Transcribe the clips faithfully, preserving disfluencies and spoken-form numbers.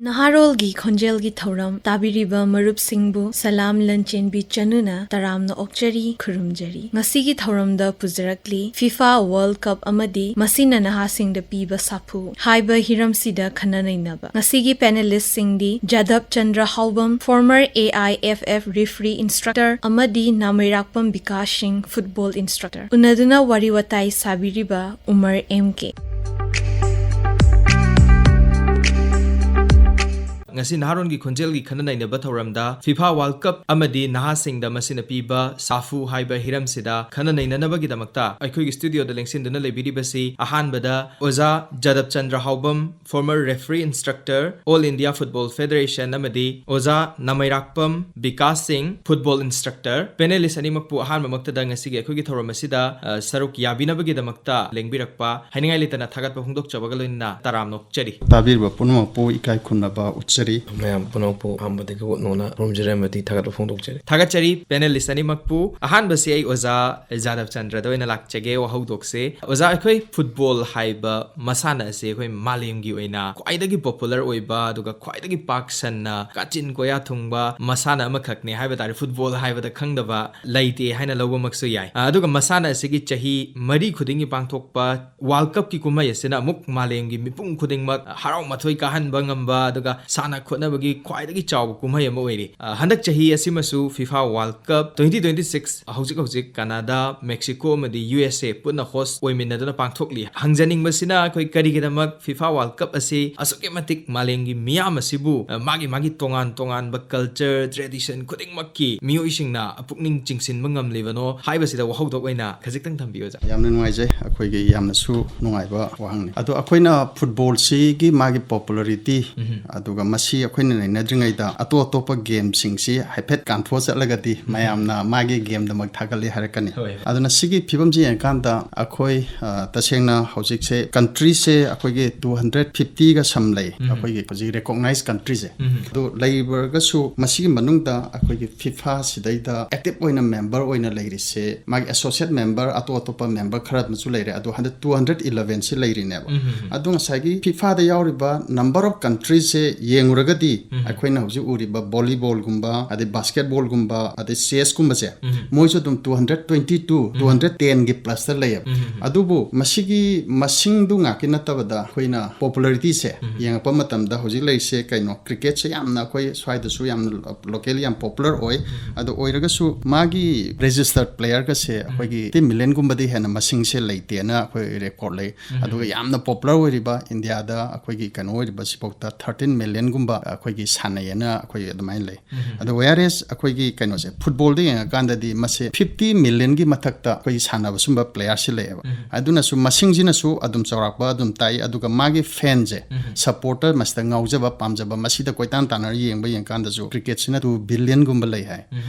ꯅꯍꯥꯔꯣꯜꯒꯤ ꯈꯣꯟꯖꯦꯜꯒꯤ ꯊꯧꯔꯝ ꯇꯥꯕꯤꯔꯤꯕ ꯃꯔꯨꯞꯁꯤꯡꯕꯨ ꯁꯂꯥꯝ ꯂꯟꯆꯦꯟꯕꯤ ꯆꯅꯨꯅ ꯇꯔꯥꯝꯅ ꯑꯣꯛꯆꯔꯤ, ꯈꯨꯔꯨꯝꯖꯔꯤ꯫ ꯉꯁꯤꯒꯤ ꯊꯧꯔꯝꯗ ꯄꯨꯖꯔꯛꯂꯤ FIFA World Cup ꯑꯃꯗꯤ ꯃꯁꯤꯅ ꯅꯍꯥꯁꯤꯡꯗ ꯄꯤꯕ ꯁꯥꯐꯨ ꯍꯥꯏꯕ ꯍꯤꯔꯝꯁꯤꯗ ꯈꯟꯅ ꯅꯩꯅꯕ꯫ ꯉꯁꯤꯒꯤ panelistꯁꯤꯡꯗꯤ ꯖꯥꯗꯕ Chandra ꯍꯥꯎꯕꯝ, former AIFF referee instructor, ꯑꯃꯗꯤ ꯅꯥꯃꯩꯔꯥꯛꯄꯝ ꯕꯤꯀꯥꯁ ꯁꯤꯡ, football instructor꯫ ꯎꯅꯗꯨꯅ ꯋꯥꯔꯤ ꯋꯥꯇꯥꯏ ꯁꯥꯕꯤꯔꯤꯕ ꯎꯃꯔ M K꯫ ꯉꯁꯤ ꯅꯍꯥꯔꯣꯟꯒꯤ ꯈꯣꯟꯖꯦꯜꯒꯤ ꯈꯟꯅ ꯅꯩꯅꯕ ꯊꯧꯔꯝꯗ FIFA World Cup ꯑꯃꯗꯤ ꯅꯍꯥꯁꯤꯡꯗ ꯃꯁꯤꯅ ꯄꯤꯕ ꯁꯥꯐꯨ ꯍꯥꯏꯕ ꯍꯤꯔꯝꯁꯤꯗ ꯈꯟꯅ ꯅꯩꯅꯅꯕꯒꯤꯗꯃꯛꯇ ꯑꯩꯈꯣꯏꯒꯤ studioꯗ ꯂꯦꯡꯁꯤꯟꯗꯨꯅ ꯂꯩꯕꯤꯔꯤꯕꯁꯤ ꯑꯍꯥꯟꯕꯗ ꯑꯣꯖꯥ ꯖꯥꯗꯕ Chandra ꯍꯥꯎꯕꯝ, former referee instructor, All India Football Federation, ꯑꯃꯗꯤ ꯑꯣꯖꯥ ꯅꯥꯃꯩꯔꯥꯛꯄꯝ ꯕꯤꯀꯥꯁ ꯁꯤꯡ, football instructor꯫ Panelist ꯑꯅꯤꯃꯛꯄꯨ ꯑꯍꯥꯟꯕꯃꯛꯇꯗ ꯉꯁꯤꯒꯤ ꯑꯩꯈꯣꯏꯒꯤ ꯊꯧꯔꯝ ꯑꯁꯤꯗ, ꯑ, ꯁꯔꯨꯛ ꯌꯥꯕꯤꯅꯕꯒꯤꯗꯃꯛꯇ ꯂꯦꯡꯕꯤꯔꯛꯄ ꯍꯥꯏꯅꯤꯡꯉꯥꯏ ꯂꯩꯇꯅ ꯊꯥꯒꯠꯄ ꯐꯣꯡꯗꯣꯛꯆꯕꯒ ꯂꯣꯏꯅꯅ ꯇꯔꯥꯝꯅ ꯑꯣꯛꯆꯔꯤ꯫ ꯇꯥꯕꯤꯔꯤꯕ ꯄꯨꯝꯅꯃꯛꯄꯨ ꯏꯀꯥꯏ ꯈꯨꯝꯅꯕ ꯎꯠꯆꯔꯤ꯫ ꯃꯌꯥꯝ ꯄꯨꯝꯅꯃꯛꯄꯨ ꯑꯍꯥꯟꯕꯗꯒꯤ ꯅꯧꯅ ꯈꯨꯔꯨꯝꯖꯔꯤ ꯑꯃꯗꯤ ꯊꯥꯒꯠꯄ ꯐꯣꯡꯗꯣꯛꯆꯔꯤ꯫ ꯊꯥꯒꯠꯆꯔꯤ panelist ꯑꯅꯤꯃꯛꯄꯨ꯫ ꯑꯍꯥꯟꯕꯁꯤ ꯑꯩ ꯑꯣꯖꯥ ꯖꯥꯗꯕ ꯆꯟꯗ꯭ꯔꯗ ꯑꯣꯏꯅ ꯂꯥꯛꯆꯒꯦ ꯋꯥꯍꯧꯗꯣꯛꯁꯦ꯫ ꯑꯣꯖꯥ, ꯑꯩꯈꯣꯏ football ꯍꯥꯏꯕ ꯃꯁꯥꯟꯅ ꯑꯁꯤ ꯑꯩꯈꯣꯏ ꯃꯥꯂꯦꯝꯒꯤ ꯑꯣꯏꯅ ꯈ꯭ꯋꯥꯏꯗꯒꯤ popular ꯑꯣꯏꯕ ꯑꯗꯨꯒ ꯈ꯭ꯋꯥꯏꯗꯒꯤ ꯄꯥꯛ ꯁꯟꯅ ꯀꯥꯆꯤꯟ ꯀꯣꯌꯥ ꯊꯨꯡꯕ ꯃꯁꯥꯟꯅ ꯑꯃꯈꯛꯅꯦ ꯍꯥꯏꯕ ꯇꯥꯔꯦ꯫ Football ꯍꯥꯏꯕꯗ ꯈꯪꯗꯕ ꯂꯩꯇꯦ ꯍꯥꯏꯅ ꯂꯧꯕꯃꯛꯁꯨ ꯌꯥꯏ꯫ ꯑ, ꯑꯗꯨꯒ ꯃꯁꯥꯟꯅ ꯑꯁꯤꯒꯤ ꯆꯍꯤ ꯃꯔꯤ ꯈꯨꯗꯤꯡꯒꯤ ꯄꯥꯡꯊꯣꯛꯄ World Cupꯀꯤ ꯀꯨꯝꯍꯩ ꯑꯁꯤꯅ ꯑꯃꯨꯛ ꯃꯥꯂꯦꯝꯒꯤ ꯃꯤꯄꯨꯝ ꯈꯨꯗꯤꯡꯃꯛ ꯍꯔꯥꯎ ꯃꯊꯣꯏ ꯀꯥꯍꯟꯕ ꯉꯝꯕ ꯑꯗꯨꯒ ꯁꯥꯟꯅ ꯈꯣꯠꯅꯕꯒꯤ ꯈ꯭ꯋꯥꯏꯗꯒꯤ ꯆꯥꯎꯕ ꯀꯨꯝꯍꯩ ꯑꯃ ꯑꯣꯏꯔꯤ꯫ ꯑ, ꯍꯟꯗꯛ ꯆꯍꯤ ꯑꯁꯤꯃꯁꯨ FIFA World Cup twenty twenty-six ꯍꯧꯖꯤꯛ ꯍꯧꯖꯤꯛ ꯀꯅꯥꯗꯥ, ꯃꯦꯛꯁꯤꯀꯣ ꯑꯃꯗꯤ USA ꯄꯨꯟꯅ host ꯑꯣꯏꯃꯤꯟꯅꯗꯨꯅ ꯄꯥꯡꯊꯣꯛꯂꯤ꯫ ꯍꯪꯖꯅꯤꯡꯕꯁꯤꯅ ꯑꯩꯈꯣꯏ ꯀꯔꯤꯒꯤꯗꯃꯛ FIFA World Cup ꯑꯁꯤ ꯑꯁꯨꯛꯀꯤ ꯃꯇꯤꯛ ꯃꯥꯂꯦꯝꯒꯤ ꯃꯤꯌꯥꯝ ꯑꯁꯤꯕꯨ, ꯑ, ꯃꯥꯒꯤ ꯃꯥꯒꯤ ꯇꯣꯉꯥꯟ ꯇꯣꯉꯥꯟꯕ culture, tradition ꯈꯨꯗꯤꯡꯃꯛꯀꯤ ꯃꯤꯑꯣꯏꯁꯤꯡꯅ ꯄꯨꯛꯅꯤꯡ ꯆꯤꯡꯁꯤꯟꯕ ꯉꯝꯂꯤꯕꯅꯣ ꯍꯥꯏꯕꯁꯤꯗ ꯋꯥꯍꯧꯗꯣꯛ ꯑꯣꯏꯅ ꯈꯖꯤꯛꯇꯪ ꯊꯝꯕꯤꯌꯨ, ꯑꯣꯖꯥ꯫ ꯌꯥꯝꯅ ꯅꯨꯡꯉꯥꯏꯖꯩ꯫ ꯑꯩꯈꯣꯏꯒꯤ ꯌꯥꯝꯅꯁꯨ ꯅꯨꯡꯉꯥꯏꯕ ꯋꯥꯍꯪꯅꯤ꯫ ꯑꯗꯣ ꯑꯩꯈꯣꯏꯅ footballꯁꯤꯒꯤ ꯃꯥꯒꯤ popularity, ꯎꯝ꯫ ꯑꯗꯨꯒ ꯃꯁꯤ ꯁꯤ ꯑꯩꯈꯣꯏꯅ ꯅꯩꯅꯗ꯭ꯔꯤꯉꯩꯗ ꯑꯇꯣꯞ ꯑꯇꯣꯞꯄ ꯒꯦꯝꯁꯤꯡꯁꯤ ꯍꯥꯏꯐꯦꯠ ꯀꯥꯟꯊꯣꯛꯑ ꯆꯠꯂꯒꯗꯤ ꯃꯌꯥꯝꯅ ꯃꯥꯒꯤ ꯒꯦꯝꯗꯃꯛ ꯊꯥꯒꯠꯂꯤ ꯍꯥꯏꯔꯛꯀꯅꯤ꯫ ꯍꯣꯏ꯫ ꯑꯗꯨꯅ ꯁꯤꯒꯤ ꯐꯤꯕꯝꯁꯤ ꯌꯦꯡꯉꯀꯥꯟꯗ ꯑꯩꯈꯣꯏ, ꯑ, ꯇꯁꯦꯡꯅ ꯍꯧꯖꯤꯛꯁꯦ ꯀꯟꯇ꯭ꯔꯤꯁꯦ ꯑꯩꯈꯣꯏꯒꯤ ꯇꯨ ꯍꯟꯗ꯭ꯔꯦꯠ ꯐꯤꯐꯇꯤꯒ ꯁꯝ ꯂꯩ, ꯑꯩꯈꯣꯏꯒꯤ ꯍꯧꯖꯤꯛ ꯔꯤꯀꯣꯛꯅꯥꯏꯁ ꯀꯟꯇ꯭ꯔꯤꯁꯦ꯫ ꯑꯗꯨ ꯂꯩꯔꯒꯁꯨ ꯃꯁꯤꯒꯤ ꯃꯅꯨꯡꯗ ꯑꯩꯈꯣꯏꯒꯤ ꯐꯤꯐꯥ ꯁꯤꯗꯩꯗ ꯑꯦꯛꯇꯤꯞ ꯑꯣꯏꯅ ꯃꯦꯝꯕꯔ ꯑꯣꯏꯅ ꯂꯩꯔꯤꯁꯦ, ꯃꯥꯒꯤ ꯑꯦꯁꯣꯁꯤꯌꯦꯠ ꯃꯦꯝꯕꯔ, ꯑꯇꯣꯞ ꯑꯇꯣꯞꯄ ꯃꯦꯝꯕꯔ ꯈꯔ ꯑꯃꯁꯨ ꯂꯩꯔꯦ꯫ ꯑꯗꯣ ꯍꯟꯗꯛ ꯇꯨ ꯍꯟꯗ꯭ꯔꯦꯠ ꯏꯂꯚꯦꯟꯁꯤ ꯂꯩꯔꯤꯅꯦꯕ꯫ ꯑꯗꯣ ꯉꯁꯥꯏꯒꯤ ꯐꯤꯐꯥꯗ ꯌꯥꯎꯔꯤꯕ ꯅꯝꯕꯔ ꯑꯣꯐ ꯀꯟꯇ꯭ꯔꯤꯁꯦ ꯌꯦꯡꯉꯨꯔꯒꯗꯤ ꯑꯩꯈꯣꯏꯅ ꯍꯧꯖꯤꯛ ꯎꯔꯤꯕ ꯚꯣꯂꯤꯕꯣꯜꯒꯨꯝꯕ, ꯑꯗꯩ ꯕꯥꯁꯀꯦꯠꯕꯣꯜꯒꯨꯝꯕ, ꯑꯗꯩ ꯆꯦꯁꯀꯨꯝꯕꯁꯦ, ꯃꯣꯏꯁꯨ ꯑꯗꯨꯝ two hundred twenty two, two hundred ꯇꯦꯟꯒꯤ ꯄ꯭ꯂꯁꯇ ꯂꯩꯌꯦꯕ꯫ ꯑꯗꯨꯕꯨ ꯃꯁꯤꯒꯤ ꯃꯁꯤꯡꯗꯨ ꯉꯥꯛꯀꯤ ꯅꯠꯇꯕꯗ ꯑꯩꯈꯣꯏꯅ ꯄꯣꯄꯨꯂꯔꯤꯇꯤꯁꯦ ꯌꯦꯡꯉꯛꯄ ꯃꯇꯝꯗ ꯍꯧꯖꯤꯛ ꯂꯩꯔꯤꯁꯦ ꯀꯩꯅꯣ, ꯀ꯭ꯔꯤꯀꯦꯠꯁꯦ ꯌꯥꯝꯅ ꯑꯩꯈꯣꯏ ꯁ꯭ꯋꯥꯏꯗꯁꯨ ꯌꯥꯝꯅ ꯂꯣꯀꯦꯜꯂꯤ ꯌꯥꯝ ꯄꯣꯄꯨꯂꯔ ꯑꯣꯏ꯫ ꯑꯗꯣ ꯑꯣꯏꯔꯒꯁꯨ ꯃꯥꯒꯤ ꯔꯦꯖꯤꯁꯇꯔ ꯄ꯭ꯂꯦꯌꯔꯒꯁꯦ ꯑꯩꯈꯣꯏꯒꯤ ꯇꯤꯟ ꯃꯤꯂꯤꯌꯟꯒꯨꯝꯕꯗꯤ ꯍꯦꯟꯅ ꯃꯁꯤꯡꯁꯦ ꯂꯩꯇꯦꯅ ꯑꯩꯈꯣꯏ ꯔꯦꯀꯣꯔꯠ ꯂꯩ꯫ ꯑꯗꯨꯒ ꯌꯥꯝꯅ ꯄꯣꯄꯨꯂꯔ ꯑꯣꯏꯔꯤꯕ ꯏꯟꯗꯤꯌꯥꯗ ꯑꯩꯈꯣꯏꯒꯤ ꯀꯩꯅꯣ ꯑꯣꯏꯔꯤꯕꯁꯤꯐꯥꯎꯗ ꯊꯥꯔꯇꯤꯟ ꯃꯤꯂꯤꯌꯟꯒꯨꯝꯕ ꯑꯩꯈꯣꯏꯒꯤ ꯁꯥꯟꯅꯩꯌꯦꯅ ꯑꯩꯈꯣꯏ ꯑꯗꯨꯃꯥꯏꯅ ꯂꯩ꯫ ꯑꯗꯣ ꯋꯦꯌꯥꯔ ꯑꯦꯁ ꯑꯩꯈꯣꯏꯒꯤ ꯀꯩꯅꯣꯁꯦ, ꯐꯨꯠꯕꯣꯜꯗ ꯌꯦꯡꯉꯀꯥꯟꯗꯗꯤ ꯃꯁꯦ ꯐꯤꯐꯇꯤ ꯃꯤꯂꯤꯌꯟꯒꯤ ꯃꯊꯛꯇ ꯑꯩꯈꯣꯏꯒꯤ ꯁꯥꯟꯅꯕ ꯁꯨꯝꯕ ꯄ꯭ꯂꯦꯌꯔꯁꯤ ꯂꯩꯌꯦꯕ꯫ ꯑꯗꯨꯅꯁꯨ ꯃꯁꯤꯡꯁꯤꯅꯁꯨ ꯑꯗꯨꯝ ꯆꯥꯎꯔꯥꯛꯄ ꯑꯗꯨꯝ ꯇꯥꯏ꯫ ꯑꯗꯨꯒ ꯃꯥꯒꯤ ꯐꯦꯟꯁꯦ, ꯁꯄꯣꯔꯇꯔ ꯃꯁꯤꯗ ꯉꯥꯎꯖꯕ ꯄꯥꯝꯖꯕ ꯃꯁꯤꯗ ꯀꯣꯏꯇꯥꯟ ꯇꯥꯟꯅꯔ ꯌꯦꯡꯕ ꯌꯦꯡꯀꯥꯟꯗꯁꯨ ꯀ꯭ꯔꯤꯀꯦꯠꯁꯤꯅ ꯇꯨ ꯕꯤꯂꯤꯌꯟꯒꯨꯝꯕ ꯂꯩ ꯍꯥꯏ꯫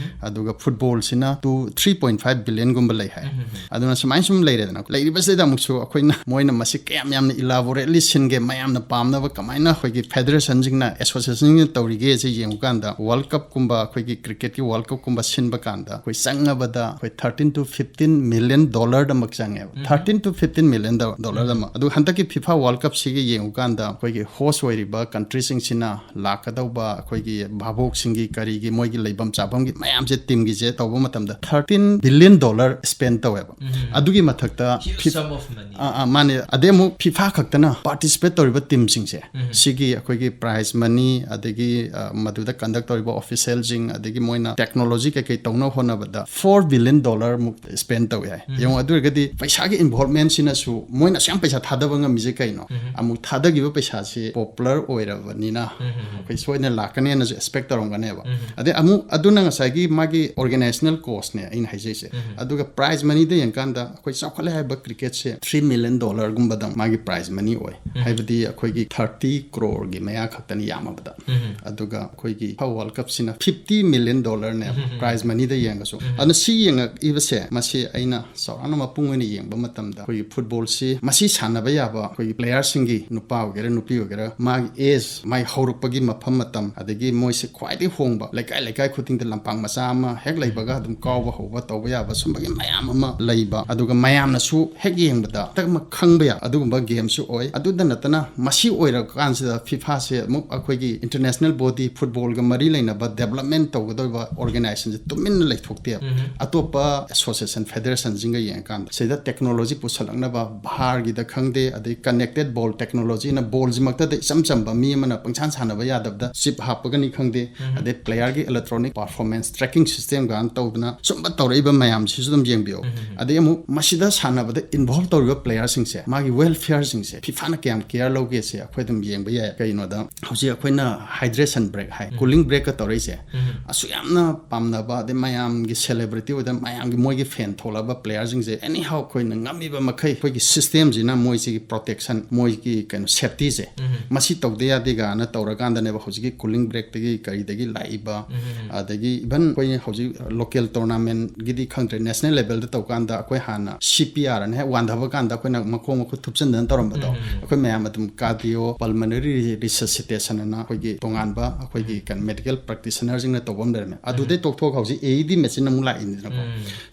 ꯑꯗꯨꯒ ꯐꯨꯠꯕꯣꯜꯁꯤꯅ ꯇꯨ ꯊ꯭ꯔꯤ ꯄꯣꯏꯟ ꯐꯥꯏꯚ ꯕꯤꯂꯤꯌꯟꯒꯨꯝꯕ ꯂꯩ ꯍꯥꯏ꯫ ꯑꯗꯨꯅ ꯁꯨꯃꯥꯏꯅ ꯁꯨꯝ ꯂꯩꯔꯦꯗꯅ, ꯂꯩꯔꯤꯕꯁꯤꯗ ꯑꯃꯨꯛꯁꯨ ꯑꯩꯈꯣꯏꯅ ꯃꯣꯏꯅ ꯃꯁꯤ ꯀꯌꯥꯝ ꯌꯥꯝꯅ ꯏꯂꯥꯕꯣꯔꯦꯠꯂꯤ ꯁꯤꯟꯒꯦ, ꯃꯌꯥꯝꯅ ꯄꯥꯝꯅꯕ ꯀꯃꯥꯏꯅ ꯑꯩꯈꯣꯏꯒꯤ ꯐꯦꯗꯔꯦꯁꯟꯁꯤꯡꯅ, ꯑꯦꯁꯣꯁꯤꯌꯦꯁꯟꯁꯤꯡꯅ ꯇꯧꯔꯤꯒꯦꯁꯦ ꯌꯦꯡꯉꯨꯀꯥꯟꯗ, ꯋꯥꯔꯜ ꯀꯞꯀꯨꯝꯕ, ꯑꯩꯈꯣꯏꯒꯤ ꯀ꯭ꯔꯤꯀꯦꯠꯀꯤ ꯋꯥꯔꯜ ꯀꯞꯀꯨꯝꯕ ꯁꯤꯟꯕ ꯀꯥꯟꯗ ꯑꯩꯈꯣꯏ ꯆꯪꯉꯕꯗ ꯑꯩꯈꯣꯏ ꯊꯥꯔꯇꯤꯟ ꯇꯨ ꯐꯤꯐꯇꯤꯟ ꯃꯤꯂꯤꯌꯟ ꯗꯣꯂꯔꯗꯃꯛ ꯆꯪꯉꯦꯕ꯫ ꯊꯥꯔꯇꯤꯟ ꯇꯨ ꯐꯤꯐꯇꯤꯟ ꯃꯤꯂꯤꯌꯟ ꯗꯣꯂꯔꯗꯃꯛ꯫ ꯑꯗꯨ ꯍꯟꯗꯛꯀꯤ ꯐꯤꯐꯥ ꯋꯥꯔꯜ ꯀꯞꯁꯤꯒ ꯌꯦꯡꯉꯨꯀꯥꯟꯗ ꯑꯩꯈꯣꯏꯒꯤ ꯍꯣꯁ ꯑꯣꯏꯔꯤꯕ ꯀꯟꯇ꯭ꯔꯤꯁꯤꯡꯁꯤꯅ ꯂꯥꯛꯀꯗꯧꯕ ꯑꯩꯈꯣꯏꯒꯤ ꯚꯥꯕꯣꯛꯁꯤꯡꯒꯤ ꯀꯔꯤꯒꯤ ꯃꯣꯏꯒꯤ ꯂꯩꯐꯝ ꯆꯥꯐꯝꯒꯤ ꯃꯌꯥꯝꯁꯦ ꯇꯤꯝꯒꯤꯁꯦ ꯇꯧꯕ ꯃꯇꯝꯗ ꯊꯥꯔꯇꯤꯟ ꯕꯤꯂꯤꯌꯟ ꯗꯣꯂꯔ ꯁ꯭ꯄꯦꯟ ꯇꯧꯋꯦꯕ꯫ ꯑꯗꯨꯒꯤ ꯃꯊꯛꯇ Huge fifth- sum of money. ꯑꯥ, ꯑꯥ, ꯃꯥꯅꯦ꯫ ꯑꯗꯩ ꯑꯃꯨꯛ ꯐꯤꯐꯥ ꯈꯛꯇꯅ ꯄꯥꯔꯇꯤꯁꯤꯄꯦꯠ ꯇꯧꯔꯤꯕ ꯇꯤꯝꯁꯤꯡꯁꯦ, ꯁꯤꯒꯤ ꯑꯩꯈꯣꯏꯒꯤ ꯄ꯭ꯔꯥꯏꯖ ꯃꯅꯤ, ꯑꯗꯒꯤ, ꯑ, ꯃꯗꯨꯗ ꯀꯟꯗꯛ ꯇꯧꯔꯤꯕ ꯑꯣꯐꯤꯁꯦꯜꯁꯤꯡ, ꯑꯗꯒꯤ ꯃꯣꯏꯅ ꯇꯦꯛꯅꯣꯂꯣꯖꯤ ꯀꯩꯀꯩ ꯇꯧꯅꯕ ꯍꯣꯠꯅꯕꯗ ꯐꯣꯔ ꯕꯤꯂꯤꯌꯟ ꯗꯣꯂꯔ ꯃꯨꯛ ꯁ꯭ꯄꯦꯟ ꯇꯧꯋꯦ ꯍꯥꯏ꯫ ꯌꯦꯡꯉꯣ, ꯑꯗꯨ ꯑꯣꯏꯔꯒꯗꯤ ꯄꯩꯁꯥꯒꯤ ꯏꯟꯚꯣꯜꯞꯃꯦꯟꯁꯤꯅꯁꯨ, ꯃꯣꯏꯅ ꯑꯁꯨꯛ ꯌꯥꯝ ꯄꯩꯁꯥ ꯊꯥꯗꯕ ꯉꯝꯃꯤꯁꯦ ꯀꯩꯅꯣ? ꯑꯃꯨꯛ ꯊꯥꯗꯈꯤꯕ ꯄꯩꯁꯥꯁꯤ ꯄꯣꯄꯨꯂꯔ ꯑꯣꯏꯔꯕꯅꯤꯅ ꯑꯩꯈꯣꯏ ꯁꯣꯏꯗꯅ ꯂꯥꯛꯀꯅꯦꯅꯁꯨ ꯑꯦꯛꯁꯄꯦꯛ ꯇꯧꯔꯝꯒꯅꯦꯕ꯫ ꯑꯗꯩ ꯑꯃꯨꯛ ꯑꯗꯨꯅ ꯉꯁꯥꯏꯒꯤ ꯃꯥꯒꯤ ꯑꯣꯔꯒꯦꯅꯥꯏꯖꯦꯁꯅꯦꯜ ꯀꯣꯁꯅꯦ ꯑꯩꯅ ꯍꯥꯏꯖꯩꯁꯦ꯫ ꯑꯗꯨꯒ ꯄ꯭ꯔꯥꯏꯖ ꯃꯅꯤꯗ ꯌꯦꯡꯀꯥꯟꯗ ꯑꯩꯈꯣꯏ ꯆꯥꯎꯈꯠꯂꯦ ꯍꯥꯏꯕ ꯀ꯭ꯔꯤꯀꯦꯠꯁꯦ ꯊ꯭ꯔꯤ ꯃꯤꯂꯤꯌꯟ ꯗꯣꯂꯔꯒꯨꯝꯕꯗꯪ ꯃꯥꯒꯤ ꯄ꯭ꯔꯥꯏꯖ ꯃꯅꯤ ꯑꯣꯏ꯫ ꯍꯥꯏꯕꯗꯤ ꯑꯩꯈꯣꯏꯒꯤ ꯊꯥꯔꯇꯤ ꯀ꯭ꯔꯣꯔꯒꯤ ꯃꯌꯥ ꯈꯛꯇꯅꯤ, ꯌꯥꯝꯃꯕꯗ꯫ ꯑꯗꯨꯒ ꯑꯩꯈꯣꯏꯒꯤ ꯐꯤꯐꯥ ꯋꯥꯔꯜ ꯀꯞꯁꯤꯅ ꯐꯤꯐꯇꯤ ꯃꯤꯂꯤꯌꯟ ꯗꯣꯂꯔꯅꯦꯕ, ꯄ꯭ꯔꯥꯏꯖ ꯃꯅꯤꯗ ꯌꯦꯡꯉꯁꯨ꯫ ꯑꯗꯨꯅ ꯁꯤ ꯌꯦꯡꯉꯛꯏꯕꯁꯦ, ꯃꯁꯤ ꯑꯩꯅ ꯆꯥꯎꯔꯥꯛꯅ ꯃꯄꯨꯡ ꯑꯣꯏꯅ ꯌꯦꯡꯕ ꯃꯇꯝꯗ, ꯑꯩꯈꯣꯏꯒꯤ ꯐꯨꯠꯕꯣꯜꯁꯤ ꯃꯁꯤ ꯁꯥꯟꯅꯕ ꯌꯥꯕ ꯑꯩꯈꯣꯏꯒꯤ ꯄ꯭ꯂꯦꯌꯔꯁꯤꯡꯒꯤ, ꯅꯨꯄꯥ ꯑꯣꯏꯒꯦꯔꯥ ꯅꯨꯄꯤ ꯑꯣꯏꯒꯦꯔꯥ, ꯃꯥꯒꯤ ꯑꯦꯖ, ꯃꯥꯒꯤ ꯍꯧꯔꯛꯄꯒꯤ ꯃꯐꯝ ꯃꯇꯝ, ꯑꯗꯒꯤ ꯃꯣꯏꯁꯦ ꯈ꯭ꯋꯥꯏꯗꯒꯤ ꯍꯣꯡꯕ ꯂꯩꯀꯥꯏ ꯂꯩꯀꯥꯏ ꯈꯨꯗꯤꯡꯗ ꯂꯝꯄꯥꯛ ꯃꯆꯥ ꯑꯃ ꯍꯦꯛ ꯂꯩꯕꯒ ꯑꯗꯨꯝ ꯀꯥꯎꯕ ꯍꯧꯕ ꯇꯧꯕ ꯌꯥꯕ ꯁꯨꯝꯕꯒꯤ ꯃꯌꯥꯝ ꯑꯃ ꯂꯩꯕ, ꯑꯗꯨꯒ ꯃꯌꯥꯝꯅꯁꯨ ꯍꯦꯛ ꯌꯦꯡꯕꯗ ꯍꯟꯗꯛꯃꯛ ꯈꯪꯕ ꯌꯥꯕ ꯑꯗꯨꯒꯨꯝꯕ ꯒꯦꯝꯁꯨ ꯑꯣꯏ꯫ ꯑꯗꯨꯗ ꯅꯠꯇꯅ ꯃꯁꯤ ꯑꯣꯏꯔꯀꯥꯟꯁꯤꯗ ꯐꯤꯐꯥꯁꯦ ꯑꯃꯨꯛ ꯑꯩꯈꯣꯏꯒꯤ ꯏꯟꯇꯔꯅꯦꯁꯅꯦꯜ ꯕꯣꯗꯤ, ꯐꯨꯠꯕꯣꯜꯒ ꯃꯔꯤ ꯂꯩꯅꯕ ꯗꯦꯕꯂꯞꯃꯦꯟ ꯇꯧꯒꯗꯧꯔꯤꯕ ꯑꯣꯔꯒꯅꯥꯏꯖꯦꯁꯟꯁꯦ ꯇꯨꯃꯤꯟꯅ ꯂꯩꯊꯣꯛꯇꯦꯕ꯫ ꯑꯇꯣꯞꯄ ꯑꯦꯁꯣꯁꯤꯌꯦꯁꯟ ꯐꯦꯗꯔꯦꯁꯟꯁꯤꯡꯒ ꯌꯦꯡꯉꯀꯥꯟꯗ ꯁꯤꯗ ꯇꯦꯛꯅꯣꯂꯣꯖꯤ ꯄꯨꯁꯜꯂꯛꯅꯕ, ꯚꯥꯔꯒꯤꯗ ꯈꯪꯗꯦ, ꯑꯗꯩ ꯀꯅꯦꯛꯇꯦꯠ ꯕꯣꯜ ꯇꯦꯛꯅꯣꯂꯣꯖꯤꯅ ꯕꯣꯜꯁꯤꯃꯛꯇꯗ ꯏꯆꯝ ꯆꯝꯕ ꯃꯤ ꯑꯃꯅ ꯄꯪꯁꯥꯟ ꯁꯥꯟꯅꯕ ꯌꯥꯗꯕꯗ ꯆꯤꯞ ꯍꯥꯞꯄꯒꯅꯤ ꯈꯪꯗꯦ, ꯑꯗꯩ ꯄ꯭ꯂꯦꯌꯔꯒꯤ ꯏꯂꯦꯛꯇ꯭ꯔꯣꯅꯤꯛ ꯄꯔꯐꯣꯔꯃꯦꯟꯁ ꯇ꯭ꯔꯦꯀꯤꯡ ꯁꯤꯁꯇꯦꯝꯒ ꯇꯧꯗꯅ ꯁꯨꯝꯕ ꯇꯧꯔꯛꯏꯕ ꯃꯌꯥꯝꯁꯤꯁꯨ ꯑꯗꯨꯝ ꯌꯦꯡꯕꯤꯌꯣ꯫ ꯑꯗꯩ ꯑꯃꯨꯛ ꯃꯁꯤꯗ ꯁꯥꯟꯅꯕꯗ ꯏꯟꯚꯣꯜꯕ ꯇꯧꯔꯤꯕ ꯄ꯭ꯂꯦꯌꯔꯁꯤꯡꯁꯦ, ꯃꯥꯒꯤ ꯋꯦꯜꯐꯤꯌꯔꯁꯤꯡꯁꯦ ꯐꯤꯐꯥꯅ ꯀꯌꯥꯝ ꯀꯦꯌꯔ ꯂꯧꯒꯦꯁꯦ ꯑꯩꯈꯣꯏ ꯑꯗꯨꯝ ꯌꯦꯡꯕ ꯌꯥꯏ꯫ ꯀꯩꯅꯣꯗ ꯍꯧꯖꯤꯛ ꯑꯩꯈꯣꯏꯅ ꯍꯥꯏꯗ꯭ꯔꯦꯁꯟ ꯕ꯭ꯔꯦꯛ ꯍꯥꯏ, ꯀꯨꯂꯤꯡ ꯕ꯭ꯔꯦꯛꯀ ꯇꯧꯔꯛꯏꯁꯦ, ꯑꯁꯨꯛ ꯌꯥꯝꯅ ꯄꯥꯝꯅꯕ, ꯑꯗꯩ ꯃꯌꯥꯝꯒꯤ ꯁꯦꯂꯦꯕ꯭ꯔꯤꯇꯤ ꯑꯣꯏꯗꯅ ꯃꯌꯥꯝꯒꯤ ꯃꯣꯏꯒꯤ ꯐꯦꯟ ꯊꯣꯛꯂꯛꯑꯕ ꯄ꯭ꯂꯦꯌꯔꯁꯤꯡꯁꯦ, ꯑꯦꯅꯤ ꯍꯥꯎ ꯑꯩꯈꯣꯏꯅ ꯉꯝꯃꯤꯕ ꯃꯈꯩ ꯑꯩꯈꯣꯏꯒꯤ ꯁꯤꯁꯇꯦꯝꯁꯤꯅ ꯃꯣꯏꯁꯤꯒꯤ ꯄ꯭ꯔꯣꯇꯦꯛꯁꯟ, ꯃꯣꯏꯒꯤ ꯀꯩꯅꯣ ꯁꯦꯐꯇꯤꯁꯦ, ꯃꯁꯤ ꯇꯧꯗ ꯌꯥꯗꯦ ꯀꯥꯏꯅ ꯇꯧꯔꯀꯥꯟꯗꯅꯦꯕ ꯍꯧꯖꯤꯛꯀꯤ ꯀꯨꯂꯤꯡ ꯕ꯭ꯔꯦꯛꯇꯒꯤ ꯀꯔꯤꯗꯒꯤ ꯂꯥꯛꯏꯕ, ꯑꯗꯒꯤ ꯏꯚꯟ ꯑꯩꯈꯣꯏ ꯍꯧꯖꯤꯛ ꯂꯣꯀꯦꯜ ꯇꯣꯔꯅꯥꯃꯦꯟꯒꯤꯗꯤ ꯈꯪꯗ꯭ꯔꯦ, ꯅꯦꯁꯅꯦꯜ ꯂꯦꯚꯦꯜꯗ ꯇꯧꯀꯥꯟꯗ ꯑꯩꯈꯣꯏ ꯍꯥꯟꯅ ꯁꯤ ꯄꯤ ꯑꯥꯔ ꯑꯅ ꯍꯦꯛ ꯋꯥꯟꯊꯕ ꯀꯥꯟꯗ ꯑꯩꯈꯣꯏꯅ ꯃꯈꯣꯡ ꯃꯈꯨꯠ ꯊꯨꯞꯆꯟꯗꯅ ꯇꯧꯔꯝꯕꯗꯣ, ꯑꯩꯈꯣꯏ ꯃꯌꯥꯝ ꯑꯗꯨꯝ ꯀꯥꯔꯗꯤꯑꯣ ꯄꯜꯃꯅꯔꯤ ꯔꯤꯁꯁꯤꯇꯦꯁꯟ ꯑꯅ ꯑꯩꯈꯣꯏꯒꯤ ꯇꯣꯉꯥꯟꯕ ꯑꯩꯈꯣꯏꯒꯤ ꯀꯩꯅꯣ ꯃꯦꯗꯤꯀꯦꯜ ꯄ꯭ꯔꯦꯛꯇꯤꯁꯅꯔꯁꯤꯡꯅ ꯇꯧꯕ ꯑꯃ ꯂꯩꯔꯝꯃꯦ꯫ ꯑꯗꯨꯗꯩ ꯇꯣꯛꯊꯣꯛꯑꯒ ꯍꯧꯖꯤꯛ ꯑꯦ ꯏ ꯗꯤ ꯃꯦꯆꯤꯟ ꯑꯃꯨꯛ ꯂꯥꯛꯏꯅꯤꯗꯅꯀꯣ꯫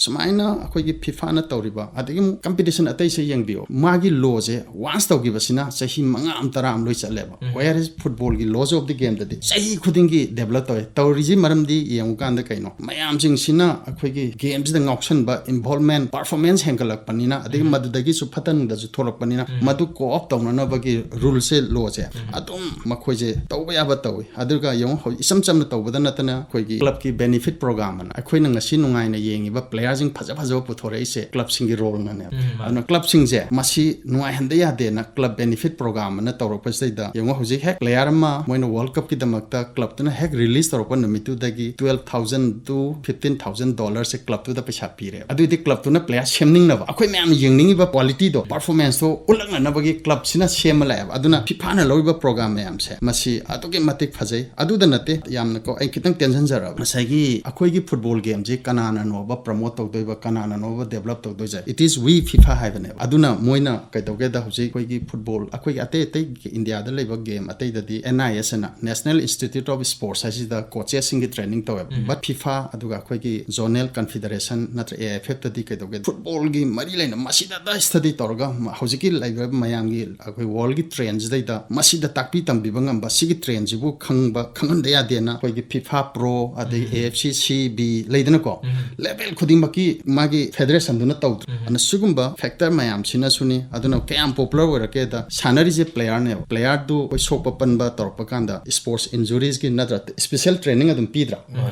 ꯁꯨꯃꯥꯏꯅ ꯑꯩꯈꯣꯏꯒꯤ ꯐꯤꯐꯥꯅ ꯇꯧꯔꯤꯕ, ꯑꯗꯒꯤ ꯑꯃꯨꯛ ꯀꯝꯄꯤꯇꯤꯁꯟ ꯑꯇꯩꯁꯦ ꯌꯦꯡꯕꯤꯌꯣ, ꯃꯥꯒꯤ ꯂꯣꯁꯦ ꯋꯥꯟꯁ ꯇꯧꯈꯤꯕꯁꯤꯅ ꯆꯍꯤ ꯃꯉꯥ ꯑꯃ, ꯇꯔꯥ ꯑꯃ ꯂꯣꯏ ꯆꯠꯂꯦꯕ꯫ ꯋꯦꯌꯔ ꯏꯁ ꯐꯨꯠꯕꯣꯜꯒꯤ ꯂꯣꯁ ꯑꯣꯐ ꯗꯤ ꯒꯦꯝꯗꯗꯤ ꯆꯍꯤ ꯈꯨꯗꯤꯡꯒꯤ ꯗꯦꯕꯂꯞ ꯇꯧꯋꯦ꯫ ꯇꯧꯔꯤꯁꯤ ꯃꯔꯝꯗꯤ ꯌꯦꯡꯉꯨꯀꯥꯟꯗ ꯀꯩꯅꯣ, ꯃꯌꯥꯝꯁꯤꯡꯁꯤꯅ ꯑꯩꯈꯣꯏꯒꯤ ꯒꯦꯝꯁꯤꯗ ꯉꯥꯎꯁꯟꯕ, ꯏꯟꯚꯣꯜꯕꯃꯦꯟ, ꯄꯔꯐꯣꯔꯃꯦꯟꯁ ꯍꯦꯟꯒꯠꯂꯛꯄꯅꯤꯅ, ꯑꯗꯒꯤ ꯃꯗꯨꯗꯒꯤꯁꯨ ꯐꯠꯇ ꯅꯨꯡꯗꯁꯨ ꯊꯣꯛꯂꯛꯄꯅꯤꯅ, ꯃꯗꯨ ꯀꯣ ꯑꯞ ꯇꯧꯅꯅꯕꯒꯤ ꯔꯨꯜꯁꯦ, ꯂꯣꯁꯦ ꯑꯗꯨꯝ ꯃꯈꯣꯏꯁꯦ ꯇꯧꯕ ꯌꯥꯕ ꯇꯧꯏ꯫ ꯑꯗꯨꯒ ꯌꯦꯡꯉꯨ, ꯍꯧꯖꯤꯛ ꯏꯆꯝ ꯆꯝꯅ ꯇꯧꯕꯗ ꯅꯠꯇꯅ ꯑꯩꯈꯣꯏꯒꯤ ꯀ꯭ꯂꯕꯀꯤ ꯕꯦꯅꯤꯐꯤꯠ ꯄ꯭ꯔꯣꯒ꯭ꯔꯥꯝ ꯑꯅ, ꯑꯩꯈꯣꯏꯅ ꯉꯁꯤ ꯅꯨꯡꯉꯥꯏꯅ ꯌꯦꯡꯉꯤꯕ ꯄ꯭ꯂꯦꯌꯔꯁꯤꯡ ꯐꯖ ꯐꯖꯕ ꯄꯨꯊꯣꯔꯛꯏꯁꯦ ꯀ꯭ꯂꯕꯁꯤꯡꯒꯤ ꯔꯣꯜꯅꯅꯦꯕ꯫ ꯑꯗꯨꯅ ꯀ꯭ꯂꯕꯁꯤꯡꯁꯦ ꯃꯁꯤ ꯅꯨꯡꯉꯥꯏꯍꯟꯗ ꯌꯥꯗꯦꯅ ꯀ꯭ꯂꯕ ꯕꯦꯅꯤꯐꯤꯠ ꯄ꯭ꯔꯣꯒ꯭ꯔꯥꯝ ꯑꯅ ꯇꯧꯔꯛꯄꯁꯤꯗꯩꯗ ꯌꯦꯡꯉꯣ, ꯍꯧꯖꯤꯛ ꯍꯦꯛ ꯄ꯭ꯂꯦꯌꯔ ꯑꯃ ꯃꯣꯏꯅ ꯋꯥꯔꯜ ꯀꯞꯀꯤꯗꯃꯛꯇ ꯀ꯭ꯂꯕꯇꯨꯅ ꯍꯦꯛ ꯔꯤꯂꯤꯁ ꯇꯧꯔꯛꯄ ꯅꯨꯃꯤꯠꯇꯨꯗꯒꯤ twelve thousand to fifteen thousand dollarꯁꯦ ꯀ꯭ꯂꯕꯇꯨꯗ ꯄꯩꯁꯥ ꯄꯤꯔꯦꯕ꯫ ꯑꯗꯨꯏꯗꯤ ꯀ꯭ꯂꯕꯇꯨꯅ ꯄ꯭ꯂꯦꯌꯔ ꯁꯦꯝꯅꯤꯡꯅꯕ, ꯑꯩꯈꯣꯏ ꯃꯌꯥꯝꯅ ꯌꯦꯡꯅꯤꯡꯉꯤꯕ ꯀ꯭ꯋꯥꯂꯤꯇꯤꯗꯣ, ꯄꯔꯐꯣꯔꯃꯦꯟꯁꯇꯣ ꯎꯠꯂꯛꯅꯅꯕꯒꯤ ꯀ꯭ꯂꯕꯁꯤꯅ ꯁꯦꯝꯃ ꯂꯥꯛꯑꯦꯕ꯫ ꯑꯗꯨꯅ ꯐꯤꯐꯥꯅ ꯂꯧꯔꯤꯕ ꯄ꯭ꯔꯣꯒ꯭ꯔꯥꯝ ꯃꯌꯥꯝꯁꯦ ꯃꯁꯤ ꯑꯗꯨꯛꯀꯤ ꯃꯇꯤꯛ ꯐꯖꯩ꯫ ꯑꯗꯨꯗ ꯅꯠꯇꯦ, ꯌꯥꯝꯅ ꯀꯣ, ꯑꯩ ꯈꯤꯇꯪ ꯇꯦꯟꯁꯤꯟꯖꯔꯕ, ꯉꯁꯥꯏꯒꯤ ꯑꯩꯈꯣꯏꯒꯤ ꯐꯨꯠꯕꯣꯜ ꯒꯦꯝꯁꯤ ꯀꯅꯥꯅꯅꯣꯕ ꯄ꯭ꯔꯃꯣꯠ ꯇꯧꯗꯣꯏꯕ, ꯀꯅꯥꯅꯅꯣꯕ ꯗꯦꯕꯂꯞ ꯇꯧꯗꯣꯏꯁꯦ? It is we, FIFA ꯍꯥꯏꯕꯅꯦꯕ꯫ ꯑꯗꯨꯅ ꯃꯣꯏꯅ ꯀꯩꯗꯧꯒꯦꯗ, ꯍꯧꯖꯤꯛ ꯑꯩꯈꯣꯏꯒꯤ ꯐꯨꯠꯕꯣꯜ, ꯑꯩꯈꯣꯏꯒꯤ ꯑꯇꯩ ꯑꯇꯩ ꯏꯟꯗꯤꯌꯥꯗ ꯂꯩꯕ ꯒꯦꯝ ꯑꯇꯩꯗꯗꯤ NIS ꯑꯅ, National Institute of Sports ꯍꯥꯏꯁꯤꯗ ꯀꯣꯆꯦꯁꯁꯤꯡꯒꯤ ꯇ꯭ꯔꯦꯅꯤꯡ ꯇꯧꯋꯦꯕ꯫ But FIFA ꯑꯗꯨꯒ ꯑꯩꯈꯣꯏꯒꯤ ꯖꯣꯅꯦꯜ ꯀꯟꯐꯤꯗꯔꯦꯁꯟ ꯅꯠꯇ꯭ꯔ AIFF ꯇꯗꯤ ꯀꯩꯗꯧꯒꯦ, ꯐꯨꯠꯕꯣꯜꯒꯤ ꯃꯔꯤ ꯂꯩꯅ ꯃꯁꯤꯗ ꯁ꯭ꯇꯗꯤ ꯇꯧꯔꯒ ꯍꯧꯖꯤꯛꯀꯤ ꯂꯩꯔꯤꯕ ꯃꯌꯥꯝꯒꯤ ꯑꯩꯈꯣꯏ ꯋꯥꯔꯜꯒꯤ ꯇ꯭ꯔꯦꯟꯁꯤꯗꯩꯗ ꯃꯁꯤꯗ ꯇꯥꯛꯄꯤ ꯇꯝꯕꯤꯕ ꯉꯝꯕ, ꯁꯤꯒꯤ ꯇ꯭ꯔꯦꯟꯁꯤꯕꯨ ꯈꯪꯕ, ꯈꯪꯍꯟꯗ ꯌꯥꯗꯦꯅ ꯑꯩꯈꯣꯏꯒꯤ FIFA Pro, ꯑꯗꯩ AFC CB ꯂꯩꯗꯅꯀꯣ, ꯂꯦꯚꯦꯜ ꯈꯨꯗꯤꯡꯃꯛꯀꯤ ꯃꯥꯒꯤ ꯐꯦꯗꯔꯦꯁꯟꯗꯨꯅ ꯇꯧꯗ꯭ꯔꯥ? ꯑꯗꯨꯅ ꯁꯤꯒꯨꯝꯕ ꯐꯦꯛꯇꯔ ꯃꯌꯥꯝꯁꯤꯅꯁꯨꯅꯤ꯫ ꯑꯗꯨꯅ ꯀꯌꯥꯝ ꯄꯣꯄꯨꯂꯔ ꯑꯣꯏꯔꯛꯀꯦꯗ, ꯁꯥꯟꯅꯔꯤꯁꯦ ꯄ꯭ꯂꯦꯌꯔꯅꯦꯕ, ꯄ꯭ꯂꯦꯌꯔꯗꯨ ꯑꯩꯈꯣꯏ ꯁꯣꯛꯄ ꯄꯟꯕ ꯇꯧꯔꯛꯄ ꯀꯥꯟꯗ ꯁ꯭ꯄꯣꯔꯠꯁ ꯏꯟꯖꯨꯔꯤꯁꯀꯤ ꯅꯠꯇ꯭ꯔ ꯁ꯭ꯄꯤꯁꯦꯜ ꯇ꯭ꯔꯦꯅꯤꯡ ꯑꯗꯨꯝ ꯄꯤꯗ꯭ꯔꯥ?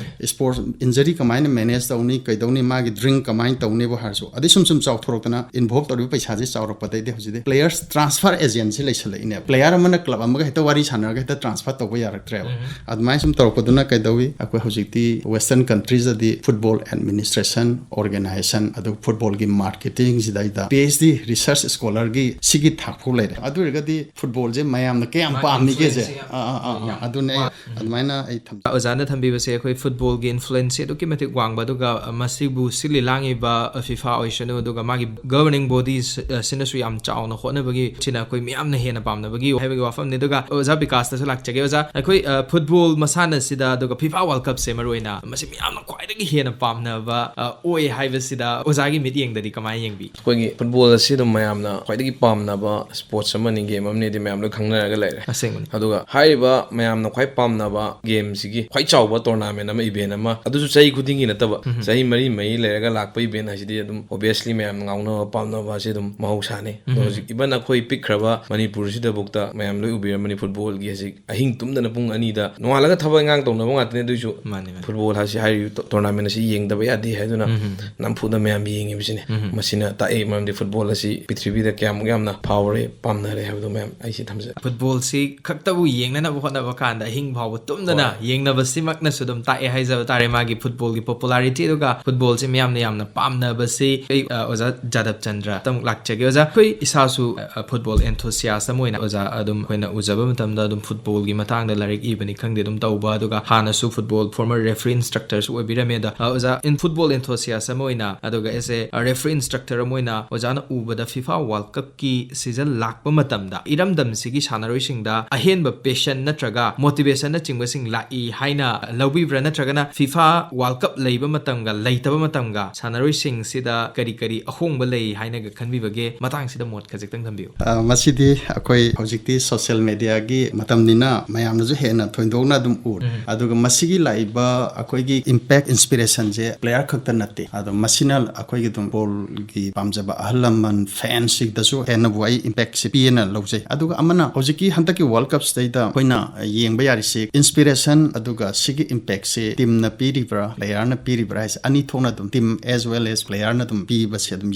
ꯁ꯭ꯄꯣꯔꯠꯁ ꯏꯟꯖꯔꯤ ꯀꯃꯥꯏꯅ ꯃꯦꯅꯦꯖ ꯇꯧꯅꯤ, ꯀꯩꯗꯧꯅꯤ, ꯃꯥꯒꯤ ꯗ꯭ꯔꯤꯡ ꯀꯃꯥꯏꯅ ꯇꯧꯅꯤꯕꯨ ꯍꯥꯏꯔꯁꯨ, ꯑꯗꯩ ꯁꯨꯝ ꯁꯨꯝ ꯆꯥꯎꯊꯣꯔꯛꯇꯅ ꯏꯟꯚꯣꯜꯕ ꯇꯧꯔꯤꯕ ꯄꯩꯁꯥꯁꯦ ꯆꯥꯎꯔꯛꯄꯗꯩꯗꯤ ꯍꯧꯖꯤꯛꯇꯤ ꯄ꯭ꯂꯦꯌꯔꯁ ꯇ꯭ꯔꯥꯟꯁꯐꯔ ꯑꯦꯖꯦꯟꯁꯤ ꯂꯩꯁꯜꯂꯛꯏꯅꯦꯕ꯫ ꯄ꯭ꯂꯦꯌꯔ ꯑꯃꯅ ꯀ꯭ꯂꯕ ꯑꯃꯒ ꯍꯦꯛꯇ ꯋꯥꯔꯤ ꯁꯥꯟꯅꯔꯒ ꯍꯦꯛꯇ ꯇ꯭ꯔꯥꯟꯁꯐꯔ ꯇꯧꯕ ꯌꯥꯔꯛꯇ꯭ꯔꯦꯕ꯫ ꯑꯗꯨꯃꯥꯏꯅ ꯁꯨꯝ ꯇꯧꯔꯛꯄꯗꯨꯅ ꯀꯩꯗꯧꯏ, ꯑꯩꯈꯣꯏ ꯍꯧꯖꯤꯛꯇꯤ ꯋꯦꯁꯇꯔꯟ ꯀꯟꯇ꯭ꯔꯤꯁꯇꯗꯤ ꯐꯨꯠꯕꯣꯜ ꯑꯦꯗꯃꯤꯅꯤꯁꯇ꯭ꯔꯦꯁꯟ, ꯑꯣꯔꯒꯅꯥꯏꯖꯦꯁꯟ, ꯑꯗꯨꯒ ꯐꯨꯠꯕꯣꯜꯒꯤ ꯃꯥꯔꯀꯦꯇꯤꯡꯁꯤꯗꯩꯗ PhD ꯔꯤꯁꯔꯆ ꯁ꯭ꯀꯣꯂꯔꯒꯤ ꯁꯤꯒꯤ ꯊꯥꯛ ꯐꯥꯎ ꯂꯩꯔꯦ꯫ ꯑꯗꯨ ꯑꯣꯏꯔꯒꯗꯤ ꯐꯨꯠꯕꯣꯜꯁꯦ ꯃꯌꯥꯝꯅ ꯀꯌꯥꯝ ꯃꯥꯒꯤ ꯄꯥꯝꯃꯤꯒꯦꯁꯦ? Influence ꯌꯥꯝ ꯑꯥ, ꯑꯥ, ꯑꯥ, ꯑꯥ꯫ ꯌꯥꯝ ꯑꯗꯨꯅꯦ, ꯋꯥ-, ꯎꯝ꯫ ꯑꯗꯨꯃꯥꯏꯅ ꯑꯩ ꯊꯝꯖ- ꯑꯣꯖꯥꯅ ꯊꯝꯕꯤꯕꯁꯦ ꯑꯩꯈꯣꯏ ꯐꯨꯠꯕꯣꯜꯒꯤ ꯏꯟꯐ꯭ꯂꯨꯌꯦꯟꯁꯁꯦ ꯑꯗꯨꯛꯀꯤ ꯃꯇꯤꯛ ꯋꯥꯡꯕ, ꯑꯗꯨꯒ ꯃꯁꯤꯕꯨ ꯁꯤꯜꯂꯤ ꯂꯥꯡꯉꯤꯕ FIFA ꯑꯣꯏꯁꯅꯨ, ꯑꯗꯨꯒ ꯃꯥꯒꯤ ꯒꯕꯔꯅꯤꯡ ꯕꯣꯗꯤꯁ, ꯑ, ꯁꯤꯅꯁꯨ ꯌꯥꯝ ꯆꯥꯎꯅ ꯍꯣꯠꯅꯕꯒꯤ, ꯁꯤꯅ ꯑꯩꯈꯣꯏ ꯃꯤꯌꯥꯝꯅ ꯍꯦꯟꯅ ꯄꯥꯝꯅꯕꯒꯤ ꯍꯥꯏꯕꯒꯤ ꯋꯥꯐꯝꯅꯤ꯫ ꯑꯗꯨꯒ ꯑꯣꯖꯥ ꯕꯤꯀꯥꯁꯇꯁꯨ ꯂꯥꯛꯆꯒꯦ꯫ ꯑꯣꯖꯥ, ꯑꯩꯈꯣꯏ, ꯑ, ꯐꯨꯠꯕꯣꯜ ꯃꯁꯥꯟꯅꯁꯤꯗ, ꯑꯗꯨꯒ FIFA ꯋꯥꯔꯜ ꯀꯞꯁꯦ ꯃꯔꯨꯑꯣꯏꯅ, ꯃꯁꯤ ꯃꯤꯌꯥꯝꯅ ꯈ꯭ꯋꯥꯏꯗꯒꯤ ꯍꯦꯟꯅ ꯄꯥꯝꯅꯕ, ꯑ, ꯑꯣꯏ ꯍꯥꯏꯕꯁꯤꯗ ꯑꯣꯖꯥꯒꯤ ꯃꯤꯠꯌꯦꯡꯗꯗꯤ ꯀꯃꯥꯏꯅ ꯌꯦꯡꯕꯤ? ꯑꯩꯈꯣꯏꯒꯤ ꯐꯨꯠꯕꯣꯜ ꯑꯁꯤ ꯑꯗꯨꯝ ꯃꯌꯥꯝꯅ ꯈ꯭ꯋꯥꯏꯗꯒꯤ ꯄꯥꯝꯅꯕ ꯁ꯭ꯄꯣꯔꯠꯁ ꯑꯃꯅꯤ, ꯒꯦꯝ ꯑꯃꯅꯤꯗꯤ ꯃꯌꯥꯝ ꯂꯣꯏ ꯈꯪꯅꯔꯒ ꯂꯩꯔꯦ꯫ ꯑꯁꯦꯡꯕꯅꯤ꯫ ꯑꯗꯨꯒ ꯍꯥꯏꯔꯤꯕ ꯃꯌꯥꯝꯅ ꯈ꯭ꯋꯥꯏ ꯄꯥꯝꯅꯕ ꯒꯦꯝꯁꯤꯒꯤ ꯈ꯭ꯋꯥꯏ ꯆꯥꯎꯕ ꯇꯣꯔꯅꯥꯃꯦꯟ ꯑꯃ, ꯏꯚꯦꯟ ꯑꯃ, ꯑꯗꯨꯁꯨ ꯆꯍꯤ ꯈꯨꯗꯤꯡꯒꯤ ꯅꯠꯇꯕ, ꯎꯝ꯫ ꯆꯍꯤ ꯃꯔꯤ ꯃꯔꯤ ꯂꯩꯔꯒ ꯂꯥꯛꯄ ꯏꯚꯦꯟ ꯍꯥꯏꯁꯤꯗꯤ ꯑꯗꯨꯝ ꯑꯣꯕꯤꯌꯁꯂꯤ ꯃꯌꯥꯝꯅ ꯉꯥꯎꯅꯕ, ꯄꯥꯝꯅꯕ ꯑꯁꯤ ꯑꯗꯨꯝ ꯃꯍꯧꯁꯥꯅꯤ꯫ ꯑꯗꯣ ꯎꯝ꯫ ꯍꯧꯖꯤꯛ ꯏꯚꯟ ꯑꯩꯈꯣꯏ ꯄꯤꯛꯈ꯭ꯔꯕ ꯃꯅꯤꯄꯨꯔꯁꯤꯗꯐꯥꯎꯗ ꯃꯌꯥꯝ ꯂꯣꯏ ꯎꯕꯤꯔꯝꯃꯅꯤ, ꯐꯨꯠꯕꯣꯜꯒꯤ ꯍꯧꯖꯤꯛ ꯑꯍꯤꯡ ꯇꯨꯝꯗꯅ ꯄꯨꯡ ꯑꯅꯤꯗ ꯅꯣꯡꯉꯥꯜꯂꯒ ꯊꯕꯛ ꯏꯪꯈꯥꯡ ꯇꯧꯅꯕ ꯉꯥꯛꯇꯅꯤ꯫ ꯑꯗꯨꯏꯁꯨ ꯃꯥꯅꯤ, ꯃꯥꯅꯤ꯫ ꯐꯨꯠꯕꯣꯜ ꯍꯥꯏꯁꯤ, ꯍꯥꯏꯔꯤꯕ ꯇꯣ-, ꯇꯣꯔꯅꯥꯃꯦꯟ ꯑꯁꯤ ꯌꯦꯡꯗꯕ ꯌꯥꯗꯦ ꯍꯥꯏꯗꯨꯅ ꯎꯝ꯫ ꯅꯝꯐꯨꯗ ꯃꯌꯥꯝ ꯌꯦꯡꯉꯤꯕꯁꯤꯅꯤ꯫ ꯎꯝ꯫ ꯃꯁꯤꯅ ꯇꯥꯛꯏ, ꯃꯔꯝꯗꯤ ꯐꯨꯠꯕꯣꯜ ꯑꯁꯤ ꯄ꯭ꯔꯤꯊꯤꯕꯤꯗ ꯀꯌꯥꯃꯨꯛ ꯌꯥꯝꯅ ꯐꯥꯎꯔꯦ, ꯄꯥꯝꯅꯔꯦ ꯍꯥꯏꯕꯗꯨ ꯃꯌꯥꯝ ꯑꯩꯁꯤ ꯊꯝꯖꯒꯦ꯫ ꯐꯨꯠꯕꯣꯜꯁꯤ ꯈꯛꯇꯕꯨ ꯌꯦꯡꯅꯅꯕ ꯍꯣꯠꯅꯕ ꯀꯥꯟꯗ ꯑꯍꯤꯡ ꯐꯥꯎꯕ ꯇꯨꯝꯗꯅ ꯍꯣꯏ꯫ ꯌꯦꯡꯅꯕꯁꯤꯃꯛꯅꯁꯨ ꯑꯗꯨꯝ ꯇꯥꯛꯑꯦ ꯍꯥꯏꯖꯕ ꯇꯥꯔꯦ, ꯃꯥꯒꯤ ꯐꯨꯠꯕꯣꯜꯒꯤ ꯄꯣꯄꯨꯂꯥꯔꯤꯇꯤ, ꯑꯗꯨꯒ ꯐꯨꯠꯕꯣꯜꯁꯤ ꯃꯤꯌꯥꯝꯅ ꯌꯥꯝꯅ ꯄꯥꯝꯅꯕꯁꯤ꯫ ꯑꯩ, ꯑ, ꯑꯣꯖꯥ ꯖꯥꯗꯕ ꯆꯟꯗ꯭ꯔ ꯑꯃꯨꯛ ꯂꯥꯛꯆꯒꯦ꯫ ꯑꯣꯖꯥ, ꯑꯩꯈꯣꯏ ꯏꯁꯥꯁꯨ, ꯑ, ꯐꯨꯠꯕꯣꯜ ꯑꯦꯟꯊꯨꯁꯤꯌꯥꯁ ꯑꯃ ꯑꯣꯏꯅ ꯑꯣꯖꯥ ꯑꯗꯨꯝ ꯑꯩꯈꯣꯏꯅ ꯎꯖꯕ ꯃꯇꯝꯗ ꯑꯗꯨꯝ ꯐꯨꯠꯕꯣꯜ ꯐꯨꯠꯕꯣꯜꯒꯤ ꯃꯇꯥꯡꯗ ꯂꯥꯏꯔꯤꯛ ꯏꯕꯅꯤ ꯈꯪꯗꯦ ꯑꯗꯨꯝ ꯇꯧꯕ, ꯑꯗꯨꯒ ꯍꯥꯟꯅꯁꯨ ꯐꯨꯠꯕꯣꯜ former referee instructorꯁꯨ ꯑꯣꯏꯕꯤꯔꯝꯃꯦ꯫ ꯑꯗ ꯑ, ꯑꯣꯖꯥ, in football enthusiast ꯑꯃ ꯑꯣꯏꯅ, ꯑꯗꯨꯒ as a referee instructor ꯑꯃ ꯑꯣꯏꯅ ꯑꯣꯖꯥꯅ ꯎꯕꯗ FIFA World Cupꯀꯤ season ꯂꯥꯛꯄ ꯃꯇꯝꯗ ꯏꯔꯝꯗꯝꯁꯤꯒꯤ ꯁꯥꯟꯅꯔꯣꯏꯁꯤꯡꯗ ꯑꯍꯦꯟꯕ passion ꯅꯠꯇ꯭ꯔꯒ motivationꯅꯆꯤꯡꯕꯁꯤꯡ ꯂꯥꯛꯏ ꯍꯥꯏꯅ ꯂꯧꯕꯤꯕ꯭ꯔꯥ, ꯅꯠꯇ꯭ꯔꯒꯅ FIFA World Cup ꯂꯩꯕ ꯃꯇꯝꯒ ꯂꯩꯇꯕ ꯃꯇꯝꯒ ꯁꯥꯟꯅꯔꯣꯏꯁꯤꯡꯁꯤꯗ ꯀꯔꯤ ꯀꯔꯤ ꯑꯍꯣꯡꯕ ꯂꯩ ꯍꯥꯏꯅꯒ ꯈꯟꯕꯤꯕꯒꯦ? ꯃꯇꯥꯡꯁꯤꯗ ꯃꯣꯠ ꯈꯖꯤꯛꯇꯪ ꯊꯝꯕꯤꯌꯨ꯫ ꯑ, ꯃꯁꯤꯗꯤ ꯑꯩꯈꯣꯏ ꯍꯧꯖꯤꯛꯇꯤ social mediaꯒꯤ ꯃꯇꯝꯅꯤꯅ ꯃꯌꯥꯝꯅꯁꯨ ꯍꯦꯟꯅ ꯊꯣꯏꯗꯣꯛꯅ ꯑꯗꯨꯝ ꯎꯔꯦ꯫ ꯎꯝ꯫ ꯑꯗꯨꯒ ꯃꯁꯤꯒꯤ ꯂꯥꯛꯏꯕ ꯑꯩꯈꯣꯏꯒꯤ impact inspirationꯁꯦ player ꯈꯛꯇ ꯅꯠꯇꯦ, ꯑꯗꯣ ꯃꯁꯤꯅ ꯑꯩꯈꯣꯏꯒꯤ ꯑꯗꯨꯝ ꯕꯣꯜꯒꯤ ꯄꯥꯝꯖꯕ ꯑꯍꯜ ꯂꯃꯟ fansꯁꯤꯡꯗꯁꯨ ꯍꯦꯟꯅꯕꯨ ꯑꯩ impactꯁꯦ ꯄꯤꯌꯦꯅ ꯂꯧꯖꯩ꯫ ꯑꯗꯨꯒ ꯑꯃꯅ ꯍꯧꯖꯤꯛꯀꯤ ꯍꯟꯗꯛꯀꯤ World Cupꯁꯤꯗꯩꯗ ꯑꯩꯈꯣꯏꯅ ꯌꯦꯡꯕ ꯌꯥꯔꯤꯁꯦ inspiration, ꯑꯗꯨꯒ ꯁꯤꯒꯤ impactꯁꯦ teamꯅ ꯄꯤꯔꯤꯕ꯭ꯔꯥ, playerꯅ ꯄꯤꯔꯤꯕ꯭ꯔꯥ ꯍꯥꯏꯁꯦ ꯑꯅꯤ ꯊꯣꯛꯅ ꯑꯗꯨꯝ team as well as playerꯅ ꯑꯗꯨꯝ ꯄꯤꯕꯁꯦ ꯑꯗꯨꯝ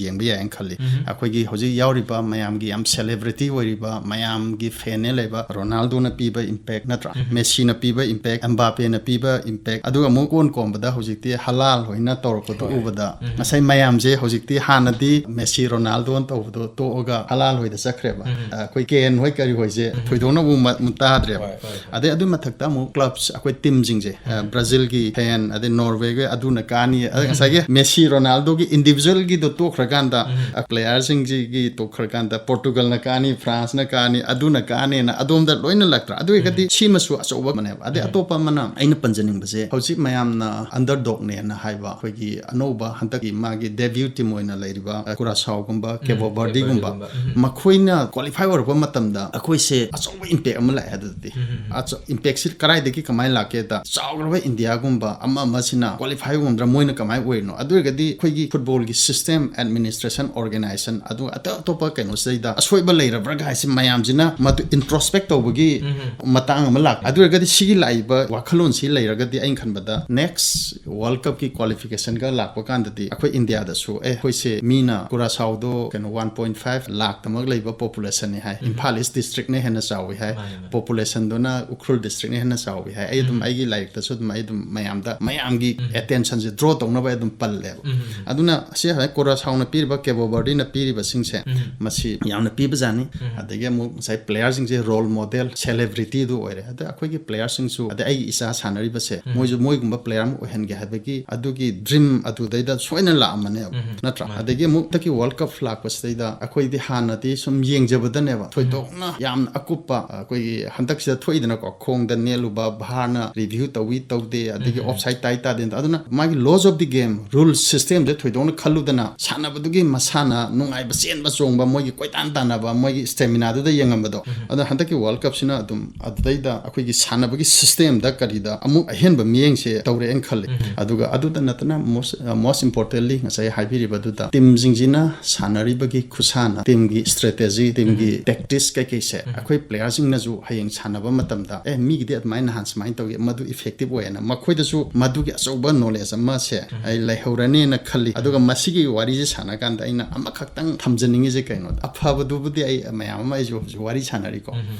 ꯌꯦꯡꯕ ꯌꯥꯏꯅ ꯈꯜꯂꯤ꯫ ꯎꯝ꯫ ꯑꯩꯈꯣꯏꯒꯤ ꯍꯧꯖꯤꯛ ꯌꯥꯎꯔꯤꯕ ꯃꯌꯥꯝꯒꯤ ꯌꯥꯝ celebrity ꯑꯣꯏꯔꯤꯕ, ꯃꯌꯥꯝꯒꯤ fanꯅꯦ ꯂꯩꯕ ꯔꯣꯅꯥꯜꯗꯣꯅ ꯄꯤꯕ impact ꯅꯠꯇ꯭ꯔꯥ? ꯎꯝ꯫ ꯃꯦꯁꯤꯅ ꯄꯤꯕ impact, ꯑꯦꯝꯕꯥꯄꯦꯅ ꯄꯤꯕ impact, ꯑꯗꯨꯒ ꯑꯃꯨꯛ ꯀꯣꯟ ꯀꯣꯟꯕꯗ ꯍꯧꯖꯤꯛꯇꯤ ꯍꯂꯥꯜ ꯍꯣꯏꯅ ꯇꯧꯔꯛꯄꯗꯣ ꯍꯣꯏ꯫ ꯎꯕꯗ ꯎꯝ꯫ ꯉꯁꯥꯏ ꯃꯌꯥꯝꯁꯦ ꯍꯧꯖꯤꯛꯇꯤ ꯍꯥꯟꯅꯗꯤ ꯃꯦꯁꯤ ꯔꯣꯅꯥꯜꯗꯣꯅ ꯇꯧꯕꯗꯣ ꯇꯣꯛꯑꯒ ꯍꯂꯥꯜ ꯍꯣꯏꯗ ꯆꯠꯈ꯭ꯔꯦꯕ꯫ ꯎꯝ꯫ ꯑ, ꯑꯩꯈꯣꯏ ꯀꯦꯟ ꯍꯣꯏ ꯀꯔꯤ ꯍꯣꯏꯁꯦ ꯎꯝ꯫ ꯊꯣꯏꯗꯣꯛꯅ ꯑꯃꯨꯛ ꯃ-, ꯃꯨꯛ ꯇꯥꯗ꯭ꯔꯦꯕ꯫ ꯍꯣꯏ, ꯍꯣꯏ, ꯍꯣꯏ꯫ ꯑꯗꯩ ꯑꯗꯨꯏ ꯃꯊꯛꯇ ꯑꯃꯨꯛ clubs, ꯑꯩꯈꯣꯏ teamꯁꯤꯡꯁꯦ, ꯑ, ꯎꯝ꯫ Brazilꯒꯤ fan, ꯑꯗꯩ Norwayꯒꯤ ꯑꯗꯨꯅ ꯀꯥꯅꯤ, ꯑꯗꯩ ꯎꯝ꯫ ꯉꯁꯥꯏꯒꯤ ꯃꯦꯁꯤ ꯔꯣꯅꯥꯜꯗꯣꯒꯤ individualꯒꯤꯗꯣ ꯇꯣꯛꯈ꯭ꯔꯀꯥꯟꯗ, ꯎꯝ꯫ ꯑ, playerꯁꯤꯡꯁꯤꯒꯤ ꯇꯣꯛꯈ꯭ꯔꯀꯥꯟꯗ Portugalꯅ ꯀꯥꯅꯤ, Franceꯅ ꯀꯥꯅꯤ, ꯑꯗꯨꯅ ꯀꯥꯅꯤꯅ ꯑꯗꯣꯝꯗ ꯂꯣꯏꯅ ꯂꯥꯛꯇ꯭ꯔꯥ? ꯑꯗꯨ ꯑꯣꯏꯔꯒꯗꯤ ꯎꯝ꯫ ꯁꯤꯃꯁꯨ ꯑꯆꯧꯕ ꯑꯃꯅꯦꯕ꯫ ꯑꯗꯩ ꯎꯝ꯫ ꯑꯇꯣꯞꯄ ꯑꯃꯅ ꯑꯩꯅ ꯄꯟꯖꯅꯤꯡꯕꯁꯦ, ꯍꯧꯖꯤꯛ ꯃꯌꯥꯝꯅ underdogꯅꯦꯅ ꯍꯥꯏꯕ ꯑꯩꯈꯣꯏꯒꯤ ꯑꯅꯧꯕ ꯍꯟꯗꯛꯀꯤ ꯃꯥꯒꯤ debut team ꯑꯣꯏꯅ ꯂꯩꯔꯤꯕ, ꯑ, Curaçaoꯒꯨꯝꯕ, ꯎꯝ, Cabo Verdeꯒꯨꯝꯕ, Cabo Verdeꯒꯨꯝꯕ, ꯎꯝ꯫ ꯃꯈꯣꯏꯅ qualify ꯑꯣꯏꯔꯛꯄ ꯃꯇꯝꯗ ꯑꯩꯈꯣꯏꯁꯦ ꯑꯆꯧꯕ impact ꯑꯃ ꯂꯥꯛꯑꯦ꯫ ꯑꯗꯨꯗꯤ ꯎꯝ, ꯎꯝ, ꯎꯝ꯫ ꯑꯆꯧ-, impactꯁꯤ ꯀꯗꯥꯏꯗꯒꯤ ꯀꯃꯥꯏꯅ ꯂꯥꯛꯀꯦꯗ, ꯆꯥꯎꯈ꯭ꯔꯕ Indiaꯒꯨꯝꯕ ꯑꯃ ꯑꯃꯁꯤꯅ qualify ꯑꯣꯏꯔꯝꯗ꯭ꯔꯥ, ꯃꯣꯏꯅ ꯀꯃꯥꯏꯅ ꯑꯣꯏꯔꯤꯅꯣ? ꯑꯗꯨ ꯑꯣꯏꯔꯒꯗꯤ ꯑꯩꯈꯣꯏꯒꯤ ꯐꯨꯠꯕꯣꯜꯒꯤ system, administration, organization, ꯑꯗꯨ ꯑꯇꯣꯞ ꯑꯇꯣꯞꯄ ꯀꯩꯅꯣꯁꯤꯗꯩꯗ ꯑꯁꯣꯏꯕ ꯂꯩꯔꯕ꯭ꯔꯥ ꯍꯥꯏꯁꯤ ꯃꯌꯥꯝꯁꯤꯅ ꯃꯗꯨ introspect ꯇꯧꯕꯒꯤ ꯎꯝ, ꯎꯝ꯫ ꯃꯇꯥꯡ ꯑꯃ ꯂꯥꯛꯄ꯫ ꯑꯗꯨ ꯑꯣꯏꯔꯒꯗꯤ ꯁꯤꯒꯤ ꯂꯥꯛꯏꯕ ꯋꯥꯈꯜꯂꯣꯟꯁꯤ ꯂꯩꯔꯒꯗꯤ ꯑꯩꯅ ꯈꯟꯕꯗ next World Cupꯀꯤ qualificationꯒ ꯂꯥꯛꯄ ꯀꯥꯟꯗꯗꯤ ꯑꯩꯈꯣꯏ Indiaꯗꯁꯨ, "ꯑꯦ, ꯑꯩꯈꯣꯏꯁꯦ ꯃꯤꯅ Curaçaoꯗꯣ ꯀꯩꯅꯣ one point five ꯂꯥꯛꯇꯃꯛ ꯂꯩꯕ populationꯅꯤ ꯍꯥꯏ, ꯎꯝ꯫ ꯏꯝꯐꯥꯜ East districtꯅ ꯍꯦꯟꯅ ꯆꯥꯎꯋꯤ ꯍꯥꯏ, ꯃꯥꯅꯦ, ꯃꯥꯅꯦ꯫ Populationꯗꯨꯅ ꯎꯈ꯭ꯔꯨꯜ districtꯅ ꯍꯦꯟꯅ ꯆꯥꯎꯋꯤ ꯍꯥꯏ"꯫ ꯑꯩ ꯑꯗꯨꯝ ꯎꯝ꯫ ꯑꯩꯒꯤ ꯂꯥꯏꯔꯤꯛꯇꯁꯨ ꯑꯗꯨꯝ ꯑꯩ ꯑꯗꯨꯝ ꯃꯌꯥꯝꯗ, ꯃꯌꯥꯝꯒꯤ ꯎꯝ꯫ attentionꯁꯦ draw ꯇꯧꯅꯕ ꯑꯩ ꯑꯗꯨꯝ ꯄꯜꯂꯦꯕ꯫ ꯎꯝ, ꯎꯝ, ꯎꯝ꯫ ꯑꯗꯨꯅ ꯁꯤ ꯍꯥꯏ Curaçaoꯅ ꯄꯤꯔꯤꯕ, Cabo Verdeꯅ ꯄꯤꯔꯤꯕꯁꯤꯡꯁꯦ ꯎꯝ꯫ ꯃꯁꯤ ꯌꯥꯝꯅ ꯄꯤꯕꯖꯥꯠꯅꯤ꯫ ꯎꯝ꯫ ꯑꯗꯒꯤ ꯑꯃꯨꯛ ꯉꯁꯥꯏ playerꯁꯤꯡꯁꯦ role model, celebrity ꯁꯦꯂꯦꯕ꯭ꯔꯤꯇꯤꯗꯨ ꯑꯣꯏꯔꯦ꯫ ꯑꯗ ꯑꯩꯈꯣꯏꯒꯤ ꯄ꯭ꯂꯦꯌꯔꯁꯤꯡꯁꯨ, ꯑꯗꯩ ꯑꯩꯒꯤ ꯏꯆꯥ ꯁꯥꯟꯅꯔꯤꯕꯁꯦ, ꯃꯣꯏꯁꯨ ꯃꯣꯏꯒꯨꯝꯕ ꯄ꯭ꯂꯦꯌꯔ ꯑꯃ ꯑꯣꯏꯍꯟꯒꯦ ꯍꯥꯏꯕꯒꯤ ꯑꯗꯨꯒꯤ ꯗ꯭ꯔꯤꯝ ꯑꯗꯨꯗꯩꯗ ꯁꯣꯏꯅ ꯂꯥꯛꯑꯝꯕꯅꯦꯕ, ꯅꯠꯇ꯭ꯔꯥ? ꯑꯗꯒꯤ ꯑꯃꯨꯛ ꯍꯟꯗꯛꯀꯤ ꯋꯥꯔꯜ ꯀꯞ ꯂꯥꯛꯄꯁꯤꯗꯩꯗ ꯑꯩꯈꯣꯏꯗꯤ ꯍꯥꯟꯅꯗꯤ ꯁꯨꯝ ꯌꯦꯡꯖꯕꯗꯅꯦꯕ, ꯊꯣꯏꯗꯣꯛꯅ ꯌꯥꯝꯅ ꯑꯀꯨꯞꯄ, ꯑꯩꯈꯣꯏꯒꯤ ꯍꯟꯗꯛꯁꯤꯗ ꯊꯣꯛꯏꯗꯅꯀꯣ, ꯈꯣꯡꯗ ꯅꯦꯠꯂꯨꯕ, ꯚꯥꯔꯅ ꯔꯤꯚ꯭ꯌꯨ ꯇꯧꯏ ꯇꯧꯗꯦ, ꯑꯗꯒꯤ ꯑꯣꯐ ꯁꯥꯏꯠ ꯇꯥꯏ ꯇꯥꯗꯦ, ꯑꯗꯨꯅ ꯃꯥꯒꯤ laws of the game, rule ꯁꯤꯁꯇꯦꯝꯁꯦ ꯊꯣꯏꯗꯣꯛꯅ ꯈꯜꯂꯨꯗꯅ ꯁꯥꯟꯅꯕꯗꯨꯒꯤ ꯃꯁꯥꯟꯅ ꯅꯨꯡꯉꯥꯏꯕ, ꯆꯦꯟꯕ ꯆꯣꯡꯕ, ꯃꯣꯏꯒꯤ ꯀꯣꯏꯇꯥꯟ ꯇꯥꯟꯅꯕ, ꯃꯣꯏꯒꯤ ꯁ꯭ꯇꯦꯃꯤꯅꯥꯗꯨꯗ ꯌꯦꯡꯉꯝꯕꯗꯣ꯫ ꯑꯗꯣ ꯍꯟꯗꯛꯀꯤ ꯋꯥꯔꯜ ꯀꯞꯁꯤꯅ ꯑꯗꯨꯝ ꯑꯗꯨꯗꯩꯗ ꯑꯩꯈꯣꯏꯒꯤ ꯁꯥꯟꯅꯕꯒꯤ ꯁꯤꯁꯇꯦꯝꯗ ꯀꯔꯤꯗ ꯑꯃꯨꯛ ꯑꯍꯦꯟꯕ ꯃꯤꯠꯌꯦꯡꯁꯦ ꯇꯧꯔꯛꯑꯦꯅ ꯈꯜꯂꯤ꯫ ꯑꯗꯨꯒ ꯑꯗꯨꯗ ꯅꯠꯇꯅ most, most importantly, ꯉꯁꯥꯏ ꯍꯥꯏꯕꯤꯔꯤꯕꯗꯨꯗ ꯇꯤꯝꯁꯤꯡꯁꯤꯅ ꯁꯥꯟꯅꯔꯤꯕꯒꯤ ꯈꯨꯁꯥꯟꯅ, ꯇꯤꯝꯒꯤ ꯁ꯭ꯇ꯭ꯔꯦꯇꯦꯖꯤ, ꯇꯤꯝꯒꯤ ꯇꯦꯛꯇꯤꯛꯁ ꯀꯩꯀꯩꯁꯦ ꯑꯩꯈꯣꯏ ꯄ꯭ꯂꯦꯌꯔꯁꯤꯡꯅꯁꯨ ꯍꯌꯦꯡ ꯁꯥꯟꯅꯕ ꯃꯇꯝꯗ, "ꯑꯦ, ꯃꯤꯒꯤꯗꯤ ꯑꯗꯨꯃꯥꯏꯅ ꯅꯍꯥꯟ ꯁꯨꯃꯥꯏꯅ ꯇꯧꯏ, ꯃꯗꯨ ꯏꯐꯦꯛꯇꯤꯞ ꯑꯣꯏꯌꯦꯅ", ꯃꯈꯣꯏꯗꯁꯨ ꯃꯗꯨꯒꯤ ꯑꯆꯧꯕ ꯅꯣꯂꯦꯖ ꯑꯃꯁꯦ ꯑꯩ ꯂꯩꯍꯧꯔꯅꯦꯅ ꯈꯜꯂꯤ꯫ ꯑꯗꯨꯒ ꯃꯁꯤꯒꯤ ꯋꯥꯔꯤꯁꯦ ꯁꯥꯟꯅ ꯀꯥꯟꯗ ꯑꯩꯅ ꯑꯃꯈꯛꯇꯪ ꯊꯝꯖꯅꯤꯡꯉꯤꯁꯦ ꯀꯩꯅꯣꯗ, ꯑꯐꯕꯗꯨꯕꯨꯗꯤ ꯑꯩ ꯃꯌꯥꯝ ꯑꯃ ꯑꯩꯁꯨ ꯍꯧꯖꯤꯛ ꯋꯥꯔꯤ ꯁꯥꯟꯅꯔꯤꯀꯣ꯫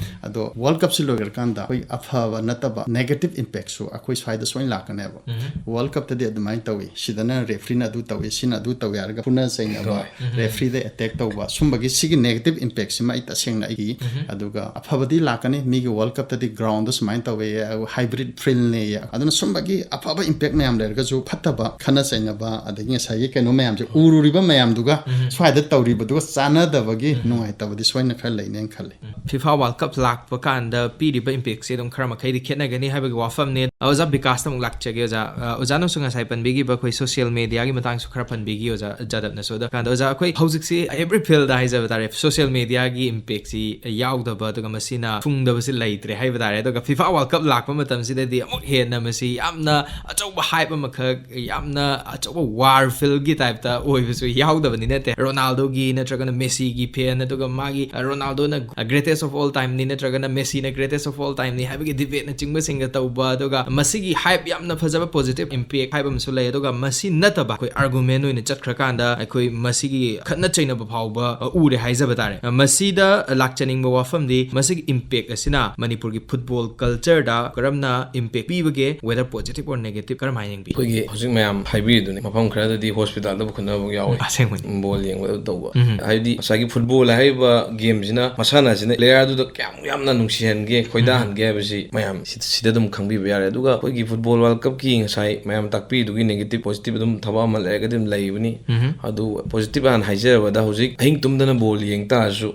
ꯑꯗꯣ ꯋꯥꯔꯜ ꯀꯞꯁꯤ ꯂꯣꯏꯈ꯭ꯔꯀꯥꯟꯗ ꯑꯩꯈꯣꯏ ꯑꯐꯕ ꯅꯠꯇꯕ ꯅꯦꯒꯦꯇꯤꯞ ꯏꯝꯄꯦꯛꯁꯨ ꯑꯩꯈꯣꯏ ꯁ꯭ꯋꯥꯏꯗ ꯁꯣꯏꯅ ꯂꯥꯛꯀꯅꯦꯕ꯫ ꯋꯥꯔꯜ ꯀꯞꯇꯗꯤ ꯑꯗꯨꯃꯥꯏꯅ ꯇꯧꯏ, ꯁꯤꯗꯅ ꯔꯦꯐ꯭ꯔꯤꯅ ꯑꯗꯨ ꯇꯧꯏ, ꯁꯤꯅ ꯑꯗꯨ ꯇꯧꯏ ꯍꯥꯏꯔꯒ ꯐꯨꯅ ꯆꯩꯅꯕ, ꯔꯦꯐ꯭ꯔꯤꯗ ꯑꯦꯇꯦꯛ ꯇꯧꯕ, ꯁꯨꯝꯕꯒꯤ ꯁꯤꯒꯤ ꯅꯦꯒꯦꯇꯤꯞ ꯏꯝꯄꯦꯛꯁꯤꯃ ꯑꯩ ꯇꯁꯦꯡꯅ ꯑꯩꯒꯤ, ꯑꯗꯨꯒ ꯑꯐꯕꯗꯤ ꯂꯥꯛꯀꯅꯤ꯫ ꯃꯤꯒꯤ ꯋꯥꯔꯜ ꯀꯞꯇꯗꯤ ꯒ꯭ꯔꯥꯎꯟꯗ ꯁꯨꯃꯥꯏꯅ ꯇꯧꯋꯦ, ꯍꯥꯏꯕ꯭ꯔꯤꯠ ꯐꯤꯜꯅꯦꯌꯦ, ꯑꯗꯨꯅ ꯁꯨꯝꯕꯒꯤ ꯑꯐꯕ ꯏꯝꯄꯦꯛ ꯃꯌꯥꯝ ꯂꯩꯔꯒꯁꯨ ꯐꯠꯇꯕ ꯈꯠꯅ ꯆꯩꯅꯕ, ꯑꯗꯒꯤ ꯉꯁꯥꯏꯒꯤ ꯀꯩꯅꯣ ꯃꯌꯥꯝꯁꯦ, ꯎꯔꯨꯔꯤꯕ ꯃꯌꯥꯝꯗꯨꯒ ꯁ꯭ꯋꯥꯏꯗ ꯇꯧꯔꯤꯕꯗꯨꯒ ꯆꯥꯟꯅꯗꯕꯒꯤ ꯅꯨꯡꯉꯥꯏꯇꯕꯗꯤ ꯁꯣꯏꯅ ꯈꯔ ꯂꯩꯅꯦꯅ ꯈꯜꯂꯤ꯫ ꯐꯤꯐꯥ ꯋꯥꯔꯜ ꯀꯞ ꯂꯥꯛꯄ ꯀꯥꯟꯗ ꯄꯤꯔꯤꯕ ꯏꯝꯄꯦꯛꯁꯦ ꯑꯗꯨꯝ ꯈꯔ ꯃꯈꯩꯗꯤ ꯈꯦꯠꯅꯒꯅꯤ ꯍꯥꯏꯕꯒꯤ ꯋꯥꯐꯝꯅꯦ꯫ ꯑꯣꯖꯥ ꯕꯤꯀꯥꯁꯇ ꯑꯃꯨꯛ ꯂꯥꯛꯆꯒꯦ꯫ ꯑꯣꯖꯥ, ꯑ, ꯑꯣꯖꯥꯅꯁꯨ ꯉꯁꯥꯏ ꯄꯟꯕꯤꯈꯤꯕ ꯑꯩꯈꯣꯏ ꯁꯣꯁꯤꯌꯦꯜ ꯃꯦꯗꯤꯌꯥꯒꯤ ꯃꯇꯥꯡꯁꯨ ꯈꯔ ꯄꯟꯕꯤꯈꯤ ꯑꯣꯖꯥ ꯖꯥꯗꯕꯅꯁꯨ꯫ ꯑꯗꯣ ꯀꯥꯟꯗ ꯑꯣꯖꯥ, ꯑꯩꯈꯣꯏ ꯍꯧꯖꯤꯛꯁꯤ ꯑꯦꯕ꯭ꯔꯤ ꯐꯤꯜꯗ ꯍꯥꯏꯖꯕ ꯇꯥꯔꯦ, ꯁꯣꯁꯤꯌꯦꯜ ꯃꯦꯗꯤꯌꯥꯒꯤ ꯏꯝꯄꯦꯛꯁꯤ ꯌꯥꯎꯗꯕ, ꯑꯗꯨꯒ ꯃꯁꯤꯅ ꯊꯨꯡꯗꯕꯁꯤ ꯂꯩꯇ꯭ꯔꯦ ꯍꯥꯏꯕ ꯇꯥꯔꯦ꯫ ꯑꯗꯨꯒ ꯐꯤꯐꯥ ꯋꯥꯔꯜ ꯀꯞ ꯂꯥꯛꯄ ꯃꯇꯝꯁꯤꯗꯗꯤ ꯑꯃꯨꯛ ꯍꯦꯟꯅ ꯃꯁꯤ ꯌꯥꯝꯅ ꯑꯆꯧꯕ ꯍꯥꯏꯞ ꯑꯃꯈꯛ, ꯌꯥꯝꯅ ꯑꯆꯧꯕ ꯋꯥꯔ ꯐꯤꯜꯒꯤ ꯇꯥꯏꯞꯇ ꯑꯣꯏꯕꯁꯨ ꯌꯥꯎꯗꯕꯅꯤ ꯅꯠꯇꯦ꯫ ꯔꯣꯅꯥꯜꯗꯣꯒꯤ ꯅꯠꯇ꯭ꯔꯒꯅ ꯃꯦꯁꯤꯒꯤ ꯐꯦꯟ, ꯑꯗꯨꯒ ꯃꯥꯒꯤ, ꯑ, ꯔꯣꯅꯥꯜꯗꯣꯅ greatest of all time ꯅꯤ ꯅꯠꯇ꯭ꯔꯒꯅ ꯃꯦꯁꯤꯅ greatest of all time ꯅꯤ ꯍꯥꯏꯕꯒꯤ ꯗꯤꯕꯦꯠꯅꯆꯤꯡꯕꯁꯤꯡꯒ ꯇꯧꯕ, ꯑꯗꯨꯒ ꯃꯁꯤꯒꯤ ꯍꯥꯏꯞ ꯌꯥꯝꯅ ꯐꯖꯕ ꯄꯣꯖꯤꯇꯤꯚ ꯏꯝꯄꯦꯛ ꯍꯥꯏꯕ ꯑꯃꯁꯨ ꯂꯩ꯫ ꯑꯗꯨꯒ ꯃꯁꯤ ꯅꯠꯇꯕ ꯑꯩꯈꯣꯏ ꯑꯥꯔꯒꯨꯃꯦꯟ ꯑꯣꯏꯅ ꯆꯠꯈ꯭ꯔꯀꯥꯟꯗ ꯑꯩꯈꯣꯏ ꯃꯁꯤꯒꯤ ꯈꯠꯅ ꯆꯩꯅꯕ ꯐꯥꯎꯕ, ꯑ, ꯎꯔꯦ ꯍꯥꯏꯖꯕ ꯇꯥꯔꯦ꯫ ꯑ, ꯃꯁꯤꯗ ꯂꯥꯛꯆꯅꯤꯡꯕ ꯋꯥꯐꯝꯗꯤ ꯃꯁꯤꯒꯤ ꯏꯝꯄꯦꯛ ꯑꯁꯤꯅ ꯃꯅꯤꯄꯨꯔꯒꯤ ꯐꯨꯠꯕꯣꯜ ꯀꯜꯆꯔꯗ ꯀꯔꯝꯅ impact ꯄꯤꯕꯒꯦ, whether positive or negative, ꯀꯔꯝꯍꯥꯏꯅ ꯌꯦꯡꯕꯤ? ꯑꯩꯈꯣꯏꯒꯤ ꯍꯧꯖꯤꯛ ꯃꯌꯥꯝ ꯍꯥꯏꯕꯤꯔꯤꯗꯨꯅꯤ, ꯃꯐꯝ ꯈꯔꯗꯗꯤ ꯍꯣꯁꯄꯤꯇꯥꯜꯗ ꯄꯨꯈꯠꯅꯕ ꯌꯥꯎꯋꯤ꯫ ꯑꯁꯦꯡꯕꯅꯤ꯫ ꯕꯣꯜ ꯌꯦꯡꯕꯗ ꯇꯧꯕ꯫ ꯎꯝ꯫ ꯍꯥꯏꯕꯗꯤ ꯉꯁꯥꯏꯒꯤ ꯐꯨꯠꯕꯣꯜ ꯍꯥꯏꯔꯤꯕ ꯒꯦꯝꯁꯤꯅ ꯃꯁꯥꯟꯅꯁꯤꯅ ꯄ꯭ꯂꯦꯌꯔꯗꯨꯗ ꯀꯌꯥꯃꯨꯛ ꯌꯥꯝꯅ ꯅꯨꯡꯁꯤꯍꯟ ꯍꯟꯒꯦ, ꯈꯣꯏꯗꯥꯍꯟꯒꯦ ꯍꯥꯏꯕꯁꯤ ꯃꯌꯥꯝ ꯁꯤ-, ꯁꯤꯗ ꯑꯗꯨꯝ ꯈꯪꯕꯤꯕ ꯌꯥꯔꯦ꯫ ꯑꯗꯨꯒ ꯑꯩꯈꯣꯏꯒꯤ football World Cupꯀꯤ ꯉꯁꯥꯏ ꯃꯌꯥꯝ ꯇꯥꯛꯄꯤꯗꯨꯒꯤ negative positive ꯑꯗꯨꯝ ꯊꯕꯛ ꯑꯃ ꯂꯩꯔꯒꯗꯤ ꯑꯗꯨꯝ ꯂꯩꯕꯅꯤ꯫ ꯑꯗꯨ positive ꯍꯥꯟꯅ ꯍꯥꯏꯖꯔꯕꯗ, ꯍꯧꯖꯤꯛ ꯑꯍꯤꯡ ꯇꯨꯝꯗꯅ ball ꯌꯦꯡ ꯇꯥꯔꯁꯨ,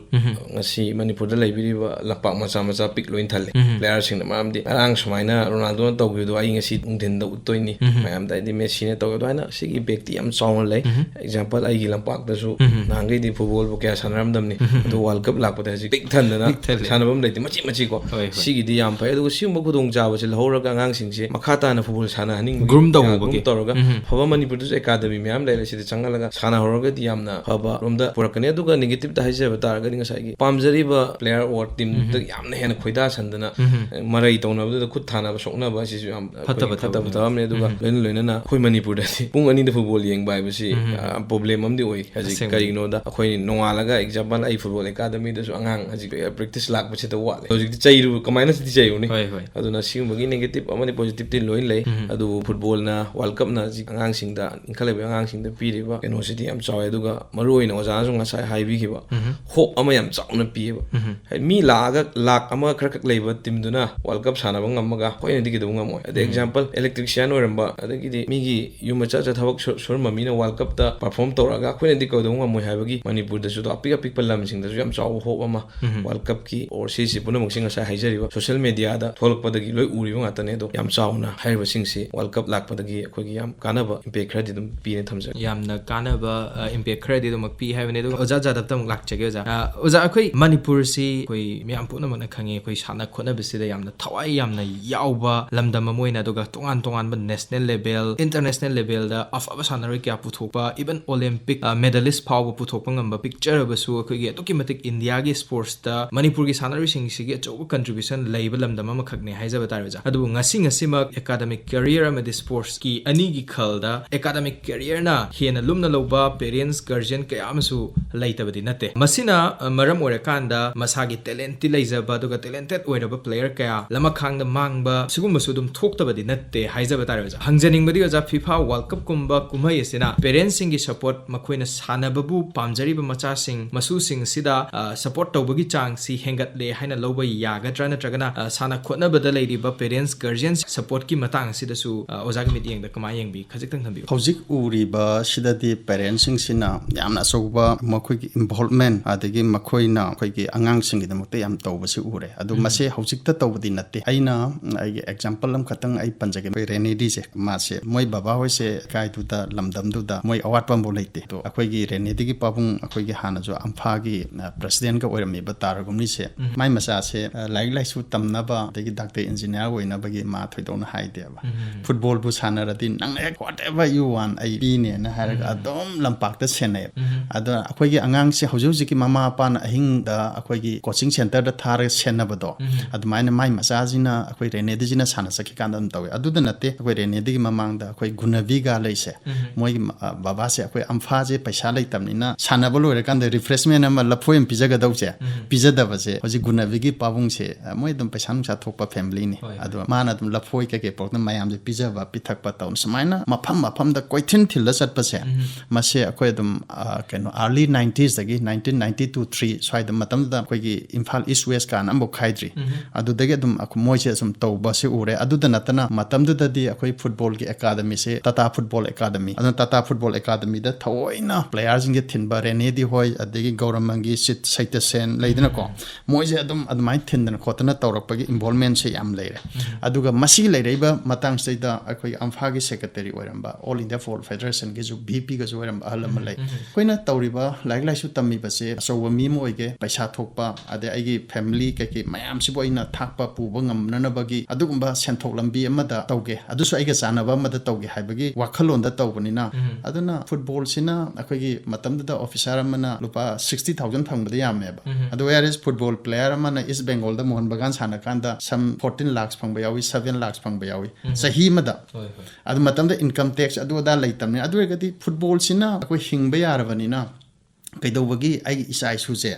ꯉꯁꯤ ꯃꯅꯤꯄꯨꯔꯗ ꯂꯩꯕꯤꯔꯤꯕ ꯂꯝꯄꯥꯛ ꯃꯆꯥ ꯃꯆꯥ ꯄꯤꯛ ꯂꯣꯏꯅ ꯊꯜꯂꯤ꯫ Playerꯁꯤꯡꯅ, ꯃꯔꯝꯗꯤ ꯉꯔꯥꯡ ꯁꯨꯃꯥꯏꯅ ꯔꯣꯅꯥꯜꯗꯣꯅ ꯇꯧꯈꯤꯕꯗꯣ ꯑꯩ ꯉꯁꯤ ꯅꯨꯡꯊꯤꯟꯗ ꯎꯠꯇꯣꯏꯅꯤ꯫ ꯃꯌꯥꯝꯗ ꯍꯥꯏꯗꯤ ꯃꯦꯁꯤꯅ ꯇꯧꯋꯦ ꯑꯗꯨꯃꯥꯏꯅ ꯁꯤꯒꯤ impactꯇꯤ ꯌꯥꯝ ꯆꯥꯎꯅ ꯂꯩ꯫ Example, ꯑꯩꯒꯤ ꯂꯝꯄꯥꯛꯇꯁꯨ ꯅꯍꯥꯟꯈꯩꯗꯤ footballꯕꯨ ꯀꯌꯥ ꯁꯥꯟꯅꯔꯝꯗꯕꯅꯤ꯫ ꯑꯗꯨ World Cup ꯂꯥꯛꯄꯗ ꯍꯧꯖꯤꯛ ꯄꯤꯛ ꯊꯟꯗꯅ ꯄꯤꯛ ꯊꯜꯂꯦ꯫ ꯁꯥꯟꯅꯐꯝ ꯂꯩꯇꯦ, ꯃꯆꯤ ꯃꯆꯤꯀꯣ꯫ ꯍꯣꯏ, ꯍꯣꯏ꯫ ꯁꯤꯒꯤꯗꯤ ꯌꯥꯝ ꯐꯩ꯫ ꯑꯗꯨꯒ ꯁꯤꯒꯨꯝꯕ ꯈꯨꯗꯣꯡꯆꯥꯕꯁꯦ ꯂꯧꯍꯧꯔꯒ ꯑꯉꯥꯡꯁꯤꯡꯁꯦ ꯃꯈꯥ ꯇꯥꯅ football ꯁꯥꯟꯅꯍꯟꯅꯤꯡꯕꯒꯤ groom ꯀꯌꯥ ꯇꯧꯍꯧꯕꯒꯤ꯫ Groom ꯇꯧꯔꯒ ꯐꯕ ꯃꯅꯤꯄꯨꯔꯗꯁꯨ academy ꯃꯌꯥꯝ ꯂꯩꯔꯦ꯫ ꯁꯤꯗ ꯆꯪꯍꯜꯂꯒ ꯁꯥꯟꯅꯍꯧꯔꯒꯗꯤ ꯌꯥꯝꯅ ꯐꯕ ꯔꯣꯝꯗ ꯄꯨꯔꯛꯀꯅꯤ꯫ ꯑꯗꯨꯒ negativeꯇ ꯍꯥꯏꯖꯕ ꯇꯥꯔꯒꯗꯤ ꯉꯁꯥꯏꯒꯤ ꯄꯥꯝꯖꯔꯤꯕ player or teamꯗ ꯌꯥꯝꯅ ꯍꯦꯟꯅ ꯈꯣꯏꯗꯥꯁꯟꯗꯅ ꯃꯔꯩ ꯇꯧꯅꯕꯗꯨꯗ ꯈꯨꯠ ꯊꯥꯅꯕ ꯁꯣꯛꯅꯕ ꯑꯁꯤꯁꯨ ꯌꯥꯝ ꯑꯩꯈꯣꯏꯒꯤ ꯐꯠꯇꯕ ꯐꯠꯇꯕ ꯊꯕꯛꯅꯤ꯫ ꯊꯕꯛ ꯑꯃꯅꯤ꯫ ꯑꯗꯨꯒ ꯂꯣꯏꯅ ꯂꯣꯏꯅꯅ ꯑꯩꯈꯣꯏ ꯃꯅꯤꯄꯨꯔꯗꯗꯤ ꯄꯨꯡ ꯑꯅꯤꯗ football ꯌꯦꯡꯕ ꯍꯥꯏꯕꯁꯤ, ꯑ, problem ꯑꯃꯗꯤ ꯑꯣꯏ꯫ ꯍꯧꯖꯤꯛ ꯑꯁꯦꯡꯕ꯫ ꯀꯔꯤꯒꯤꯅꯣꯗ ꯑꯩꯈꯣꯏ ꯅꯣꯡꯉꯥꯜꯂꯒ, example, ꯑꯩ football academyꯗꯁꯨ ꯑꯉꯥꯡ ꯍꯧꯖꯤꯛ practice ꯂꯥꯛꯄꯁꯤꯗ ꯋꯥꯠꯂꯦ꯫ ꯍꯧꯖꯤꯛꯇꯤ ꯆꯩꯔꯨ-, ꯀꯃꯥꯏꯅ ꯆꯩꯔꯨꯅꯤ? ꯍꯣꯏ, ꯍꯣꯏ꯫ ꯑꯗꯨꯅ ꯁꯤꯒꯨꯝꯕꯒꯤ negative ꯑꯃꯗꯤ positiveꯇꯤ ꯂꯣꯏ ꯂꯩ꯫ ꯑꯗꯨꯕꯨ footballꯅ, World Cupꯅ ꯍꯧꯖꯤꯛ ꯑꯉꯥꯡꯁꯤꯡꯗ, ꯏꯟꯈꯠꯂꯛꯏꯕ ꯑꯉꯥꯡꯁꯤꯡꯗ ꯄꯤꯔꯤꯕ ꯀꯩꯅꯣꯁꯤꯗꯤ ꯌꯥꯝ ꯆꯥꯎꯋꯦ꯫ ꯑꯗꯨꯒ ꯃꯔꯨꯑꯣꯏꯅ ꯑꯣꯖꯥꯅꯁꯨ ꯉꯁꯥꯏ ꯍꯥꯏꯕꯤꯈꯤꯕ hope ꯑꯃ ꯌꯥꯝ ꯆꯥꯎꯅ ꯄꯤꯌꯦꯕ꯫ ꯍꯥꯏꯗꯤ ꯃꯤ ꯂꯥꯛꯑꯒ ꯂꯥꯛ ꯑꯃ ꯈꯔ ꯈꯛ ꯂꯩꯕ teamꯗꯨꯅ World Cup ꯁꯥꯟꯅꯕ ꯉꯝꯃꯒ ꯑꯩꯈꯣꯏꯅꯗꯤ ꯀꯩꯗꯧꯕ ꯉꯝꯃꯣꯏ? ꯑꯗꯩ example, electrician ꯑꯣꯏꯔꯝꯕ, ꯑꯗꯒꯤꯗꯤ ꯃꯤꯒꯤ ꯌꯨꯝ ꯃꯆꯥ ꯃꯆꯥ ꯊꯕꯛ ꯁꯨ-, ꯁꯨꯔꯝꯕ ꯃꯤꯅ World Cupꯇ perform ꯇꯧꯔꯛꯑꯒ ꯑꯩꯈꯣꯏꯅꯗꯤ ꯀꯩꯗꯧꯕ ꯉꯝꯃꯣꯏ ꯍꯥꯏꯕꯒꯤ ꯃꯅꯤꯄꯨꯔꯗꯁꯨ ꯑꯗꯣ ꯑꯄꯤꯛ ꯑꯄꯤꯛꯄ ꯂꯝꯁꯤꯡꯗꯁꯨ ꯌꯥꯝ ꯆꯥꯎꯕ hope ꯑꯃ World Cupꯀꯤ or ꯁꯤꯁꯤ ꯄꯨꯝꯅꯃꯛꯁꯤ ꯉꯁꯥꯏ ꯍꯥꯏꯖꯔꯤꯕ social mediaꯗ ꯊꯣꯛꯂꯛꯄꯗꯒꯤ ꯂꯣꯏ ꯎꯔꯤꯕ ꯉꯥꯛꯇꯅꯦ꯫ ꯑꯗꯣ ꯌꯥꯝ ꯆꯥꯎꯅ ꯍꯥꯏꯔꯤꯕꯁꯤꯡꯁꯤ World Cup ꯂꯥꯛꯄꯗꯒꯤ ꯑꯩꯈꯣꯏꯒꯤ ꯌꯥꯝ ꯀꯥꯟꯅꯕ impact ꯈꯔꯗꯤ ꯑꯗꯨꯝ ꯄꯤꯅ ꯊꯝꯖꯒꯦ꯫ ꯌꯥꯝꯅ ꯀꯥꯟꯅꯕ, ꯑ, impact ꯈꯔꯗꯤ ꯑꯗꯨꯃꯛ ꯄꯤ ꯍꯥꯏꯕꯅꯤ꯫ ꯑꯗꯨꯒ ꯑꯣꯖꯥ ꯖꯥꯗꯕꯇ ꯑꯃꯨꯛ ꯂꯥꯛꯆꯒꯦ, ꯑꯣꯖꯥ꯫ ꯑ, ꯑꯣꯖꯥ, ꯑꯩꯈꯣꯏ ꯃꯅꯤꯄꯨꯔꯁꯤ ꯑꯩꯈꯣꯏ ꯃꯌꯥꯝ ꯄꯨꯝꯅꯃꯛꯅ ꯈꯪꯉꯤ, ꯑꯩꯈꯣꯏ ꯁꯥꯟꯅ ꯈꯣꯠꯅꯕꯁꯤꯗ ꯌꯥꯝꯅ ꯊꯋꯥꯏ ꯌꯥꯝꯅ ꯌꯥꯎꯕ ꯂꯝꯗꯝ ꯑꯃ ꯑꯣꯏꯅ, ꯑꯗꯨꯒ ꯇꯣꯉꯥꯟ ꯇꯣꯉꯥꯟꯕ national level, international levelꯗ ꯑꯐꯕ ꯁꯥꯟꯅꯔꯣꯏ ꯀꯌꯥ ꯄꯨꯊꯣꯛꯄ, even Olympic, ꯑ, medalist ꯐꯥꯎꯕ ꯄꯨꯊꯣꯛꯄ ꯉꯝꯕ, ꯄꯤꯛꯆꯔꯕꯁꯨ ꯑꯩꯈꯣꯏꯒꯤ ꯑꯗꯨꯛꯀꯤ ꯃꯇꯤꯛ ꯏꯟꯗꯤꯌꯥꯒꯤ sportsꯇ ꯃꯅꯤꯄꯨꯔꯒꯤ ꯁꯥꯟꯅꯔꯣꯏꯁꯤꯡꯁꯤꯒꯤ ꯑꯆꯧꯕ contribution ꯂꯩꯕ ꯂꯝꯗꯝ ꯑꯃꯈꯛꯅꯦ ꯍꯥꯏꯖꯕ ꯇꯥꯔꯦ, ꯑꯣꯖꯥ꯫ ꯑꯗꯨꯕꯨ ꯉꯁꯤ ꯉꯁꯤꯃꯛ academic career ꯑꯃꯗꯤ sportsꯀꯤ ꯑꯅꯤꯒꯤ ꯈꯜꯗ academic careerꯅ ꯍꯦꯟꯅ ꯂꯨꯝꯅ ꯂꯧꯕ parents, guardian ꯀꯌꯥ ꯑꯃꯁꯨ ꯂꯩꯇꯕꯗꯤ ꯅꯠꯇꯦ꯫ ꯃꯁꯤꯅ, ꯑ, ꯃꯔꯝ ꯑꯣꯏꯔꯀꯥꯟꯗ ꯃꯁꯥꯒꯤ talentꯇꯤ ꯂꯩꯖꯕ ꯑꯗꯨꯒ talented ꯑꯣꯏꯔꯕ player ꯀꯌꯥ ꯂꯃꯈꯥꯡꯗ ꯃꯥꯡꯕ ꯁꯤꯒꯨꯝꯕꯁꯨ ꯑꯗꯨꯝ ꯊꯣꯛꯇꯕꯗꯤ ꯅꯠꯇꯦ ꯍꯥꯏꯖꯕ ꯇꯥꯔꯦ, ꯑꯣꯖꯥ꯫ ꯍꯪꯖꯅꯤꯡꯕꯗꯤ, ꯑꯣꯖꯥ, FIFA World Cupꯀꯨꯝꯕ ꯀꯨꯝꯍꯩ ꯑꯁꯤꯅ parentsꯁꯤꯡꯒꯤ support, ꯃꯈꯣꯏꯅ ꯁꯥꯟꯅꯕꯕꯨ ꯄꯥꯝꯖꯔꯤꯕ ꯃꯆꯥꯁꯤꯡ, ꯃꯁꯨꯁꯤꯡ ꯑꯁꯤꯗ, ꯑ, support ꯇꯧꯕꯒꯤ ꯆꯥꯡꯁꯤ ꯍꯦꯟꯒꯠꯂꯦ ꯍꯥꯏꯅ ꯂꯧꯕ ꯌꯥꯒꯗ꯭ꯔꯥ? ꯅꯠꯇ꯭ꯔꯒꯅ, ꯑ, ꯁꯥꯟꯅ ꯈꯣꯠꯅꯕꯗ ꯂꯩꯔꯤꯕ parents, guardians support ꯀꯤ ꯃꯇꯥꯡ ꯑꯁꯤꯗꯁꯨ, ꯑ, ꯑꯣꯖꯥꯒꯤ ꯃꯤꯠꯌꯦꯡꯗ ꯀꯃꯥꯏꯅ ꯌꯦꯡꯕꯤ? ꯈꯖꯤꯛꯇꯪ ꯊꯝꯕꯤꯌꯨ꯫ ꯍꯧꯖꯤꯛ ꯎꯔꯤꯕꯁꯤꯗꯗꯤ parents ꯁꯤꯡꯁꯤꯅ ꯌꯥꯝꯅ ꯑꯆꯧꯕ ꯃꯈꯣꯏꯒꯤ involvement, ꯑꯗꯒꯤ ꯃꯈꯣꯏꯅ ꯑꯩꯈꯣꯏꯒꯤ ꯑꯉꯥꯡꯁꯤꯡꯒꯤꯗꯃꯛꯇ ꯌꯥꯝ ꯇꯧꯕꯁꯤ ꯎꯔꯦ꯫ ꯑꯗꯨ ꯎꯝ꯫ ꯃꯁꯤ ꯍꯧꯖꯤꯛꯇ ꯇꯧꯕꯗꯤ ꯅꯠꯇꯦ꯫ ꯑꯩꯅ, ꯎꯝ, ꯑꯩꯒꯤ example ꯑꯃꯈꯛꯇꯪ ꯑꯩ ꯄꯟꯖꯒꯦ꯫ ꯑꯩꯈꯣꯏ ꯔꯦꯅꯦꯗꯤꯁꯦ, ꯃꯥꯁꯦ ꯃꯣꯏ ꯕꯕꯥ ꯍꯣꯏꯁꯦ ꯂꯩꯀꯥꯏꯗꯨꯗ, ꯂꯝꯗꯝꯗꯨꯗ ꯃꯣꯏ ꯑꯋꯥꯠꯄ ꯑꯃꯐꯥꯎ ꯂꯩꯇꯦ꯫ ꯑꯗꯣ ꯑꯩꯈꯣꯏꯒꯤ ꯔꯦꯅꯦꯗꯤꯒꯤ ꯄꯥꯕꯨꯡ, ꯑꯩꯈꯣꯏꯒꯤ ꯍꯥꯟꯅꯁꯨ ꯑꯝꯐꯥꯒꯤ, ꯑ, president ꯀ ꯑꯣꯏꯔꯝꯃꯤꯕ ꯇꯥꯔꯒꯨꯝꯅꯤꯁꯦ, ꯎꯝ꯫ ꯃꯥꯏ ꯃꯆꯥꯁꯦ, ꯑ, ꯂꯥꯏꯔꯤꯛ ꯂꯥꯏꯁꯨ ꯇꯝꯅꯕ ꯑꯗꯒꯤ doctor engineer ꯑꯣꯏꯅꯕꯒꯤ ꯃꯥ ꯊꯣꯏꯗꯣꯛꯅ ꯍꯥꯏꯗꯦꯕ꯫ ꯎꯝ꯫ Football ꯕꯨ ꯁꯥꯟꯅꯔꯗꯤ ꯅꯪꯅ ꯍꯦꯛ whatever you want ꯑꯩ ꯄꯤꯅꯦꯅ ꯍꯥꯏꯔꯒ ꯎꯝ꯫ ꯑꯗꯨꯝ ꯂꯝꯄꯥꯛꯇ ꯁꯦꯟꯅꯩ꯫ ꯎꯝ꯫ ꯑꯗ ꯑꯩꯈꯣꯏꯒꯤ ꯑꯉꯥꯡꯁꯦ ꯍꯧꯖꯤꯛ ꯍꯧꯖꯤꯛꯀꯤ ꯃꯃꯥ ꯃꯄꯥꯅ ꯑꯍꯤꯡꯗ ꯑꯩꯈꯣꯏꯒꯤ coaching centre ꯗ ꯊꯥꯔꯒ ꯁꯦꯟꯅꯕꯗꯣ, ꯎꯝ꯫ ꯑꯗꯨꯃꯥꯏꯅ ꯃꯥꯏ ꯃꯆꯥꯁꯤꯅ ꯑꯩꯈꯣꯏ ꯔꯦꯅꯦꯗꯤꯁꯤꯅ ꯁꯥꯟꯅ ꯆꯠꯈꯤꯀꯥꯟꯗ ꯑꯗꯨꯝ ꯇꯧꯋꯦ꯫ ꯑꯗꯨꯗ ꯅꯠꯇꯦ, ꯑꯩꯈꯣꯏ ꯔꯦꯅꯦꯗꯤꯒꯤ ꯃꯃꯥꯡꯗ ꯑꯩꯈꯣꯏ ꯒꯨꯅꯕꯤ ꯒꯥꯂꯩꯁꯦ, ꯎꯝ꯫ ꯃꯣꯏꯒꯤ ꯃ-, ꯑ, ꯕꯕꯥꯁꯦ ꯑꯩꯈꯣꯏ ꯑꯝꯐꯥꯁꯦ ꯄꯩꯁꯥ ꯂꯩꯇꯕꯅꯤꯅ ꯁꯥꯟꯅꯕ ꯂꯣꯏꯔꯀꯥꯟꯗ refreshment ꯑꯃ ꯂꯐꯣꯏ ꯑꯃ ꯄꯤꯖꯒꯗꯧꯁꯦ, ꯎꯝ꯫ ꯄꯤꯖꯗꯕꯁꯦ ꯍꯧꯖꯤꯛ ꯒꯨꯅꯕꯤꯒꯤ ꯄꯥꯕꯨꯡꯁꯦ, ꯑ, ꯃꯣꯏ ꯑꯗꯨꯝ ꯄꯩꯁꯥ ꯅꯨꯡꯁꯥ ꯊꯣꯛꯄ family ꯅꯤ꯫ ꯍꯣꯏ, ꯍꯣꯏ꯫ ꯑꯗꯣ ꯃꯥꯅ ꯑꯗꯨꯝ ꯂꯐꯣꯏ ꯀꯩꯀꯩ ꯄꯨꯔꯛꯇꯅ ꯃꯌꯥꯝꯁꯦ ꯄꯤꯖꯕ ꯄꯤꯊꯛꯄ ꯇꯧꯅ ꯁꯨꯃꯥꯏꯅ ꯃꯐꯝ ꯃꯐꯝꯗ ꯀꯣꯏꯊꯤꯟ ꯊꯤꯜꯂ ꯆꯠꯄꯁꯦ, ꯎꯝ꯫ ꯃꯁꯦ ꯑꯩꯈꯣꯏ ꯑꯗꯨꯝ, ꯑ, ꯀꯩꯅꯣ, early nineties ꯗꯒꯤ, nineteen ninety two three ꯁ꯭ꯋꯥꯏꯗ, ꯃꯇꯝꯗꯨꯗ ꯑꯩꯈꯣꯏꯒꯤ ꯏꯝꯐꯥꯜ East West ꯀꯥꯏꯅ ꯑꯃꯐꯥꯎ ꯈꯥꯏꯗ꯭ꯔꯤ꯫ ꯎꯝ꯫ ꯑꯗꯨꯗꯒꯤ ꯑꯗꯨꯝ ꯑꯩꯈꯣꯏ, ꯃꯣꯏꯁꯦ ꯑꯁꯨꯝ ꯇꯧꯕꯁꯦ ꯎꯔꯦ꯫ ꯑꯗꯨꯗ ꯅꯠꯇꯅ ꯃꯇꯝꯗꯨꯗꯗꯤ ꯑꯩꯈꯣꯏ football ꯒꯤ academy ꯁꯦ Tata Football Academy, ꯑꯗꯨꯅ Tata Football Academy ꯗ ꯊꯑꯣꯏꯅ player ꯁꯤꯡꯁꯦ ꯊꯤꯟꯕ, ꯔꯦꯅꯦꯗꯤ ꯍꯣꯏ, ꯑꯗꯒꯤ ꯒꯧꯔꯝ ꯃꯪꯒꯤ, ꯁꯤꯠ ꯁꯩꯇꯁꯦꯟ ꯂꯩꯗꯅꯀꯣ, ꯎꯝ꯫ ꯃꯣꯏꯁꯦ ꯑꯗꯨꯝ ꯑꯗꯨꯃꯥꯏꯅ ꯊꯤꯟꯗꯅ ꯈꯣꯠꯇꯅ ꯇꯧꯔꯛꯄꯒꯤ involvement ꯁꯦ ꯌꯥꯝ ꯂꯩꯔꯦ꯫ ꯎꯝ꯫ ꯑꯗꯨꯒ ꯃꯁꯤ ꯂꯩꯔꯛꯏꯕ ꯃꯇꯥꯡꯁꯤꯗꯩꯗ ꯑꯩꯈꯣꯏꯒꯤ ꯑꯝꯐꯥꯒꯤ secretary ꯑꯣꯏꯔꯝꯕ, All India Football Federation ꯒꯤꯁꯨ, V P ꯒꯁꯨ ꯑꯣꯏꯔꯝꯕ ꯑꯍꯜ ꯑꯃ ꯂꯩ꯫ ꯎꯝ꯫ ꯑꯩꯈꯣꯏꯅ ꯇꯧꯔꯤꯕ ꯂꯥꯏꯔꯤꯛ ꯂꯥꯏꯁꯨ ꯇꯝꯃꯤꯕꯁꯦ ꯑꯆꯧꯕ ꯃꯤ ꯑꯃ ꯑꯣꯏꯒꯦ, ꯄꯩꯁꯥ ꯊꯣꯛꯄ, ꯑꯗꯩ ꯑꯩꯒꯤ family ꯀꯩꯀꯩ ꯃꯌꯥꯝꯁꯤꯕꯨ ꯑꯩꯅ ꯊꯥꯛꯄ ꯄꯨꯕ ꯉꯝꯅꯅꯕꯒꯤ ꯑꯗꯨꯒꯨꯝꯕ ꯁꯦꯟꯊꯣꯛ ꯂꯝꯕꯤ ꯑꯃꯗ ꯇꯧꯒꯦ, ꯑꯗꯨꯁꯨ ꯑꯩꯒ ꯆꯥꯟꯅꯕ ꯑꯃꯗ ꯇꯧꯒꯦ ꯍꯥꯏꯕꯒꯤ ꯋꯥꯈꯜꯂꯣꯟꯗ ꯇꯧꯕꯅꯤꯅ, ꯎꯝ꯫ ꯑꯗꯨꯅ football ꯁꯤꯅ ꯑꯩꯈꯣꯏꯒꯤ ꯃꯇꯝꯗꯨꯗ officer ꯑꯃꯅ ꯂꯨꯄꯥ sixty thousand ꯐꯪꯕꯗ ꯌꯥꯝꯃꯦꯕ꯫ ꯎꯝ꯫ ꯑꯗꯨ whereas football player ꯑꯃꯅ East Bengal ꯗ ꯃꯣꯍꯟ ꯕꯒꯥꯟ ꯁꯥꯟꯅ ꯀꯥꯟꯗ some fourteen lakhs ꯐꯪꯕ ꯌꯥꯎꯏ, seven lakhs ꯐꯪꯕ ꯌꯥꯎꯏ, ꯎꯝ꯫ ꯆꯍꯤ ꯑꯃꯗ꯫ ꯍꯣꯏ, ꯍꯣꯏ꯫ ꯑꯗꯨ ꯃꯇꯝꯗ income tax ꯑꯗꯨ ꯑꯗꯥ ꯂꯩꯇꯕꯅꯤꯅ, ꯑꯗꯨ ꯑꯣꯏꯔꯒꯗꯤ football ꯁꯤꯅ ꯑꯩꯈꯣꯏ ꯍꯤꯡꯕ ꯌꯥꯔꯕꯅꯤꯅ, ꯀꯩꯗꯧꯕꯒꯤ ꯑꯩꯒꯤ ꯏꯆꯥ ꯏꯁꯨꯁꯦ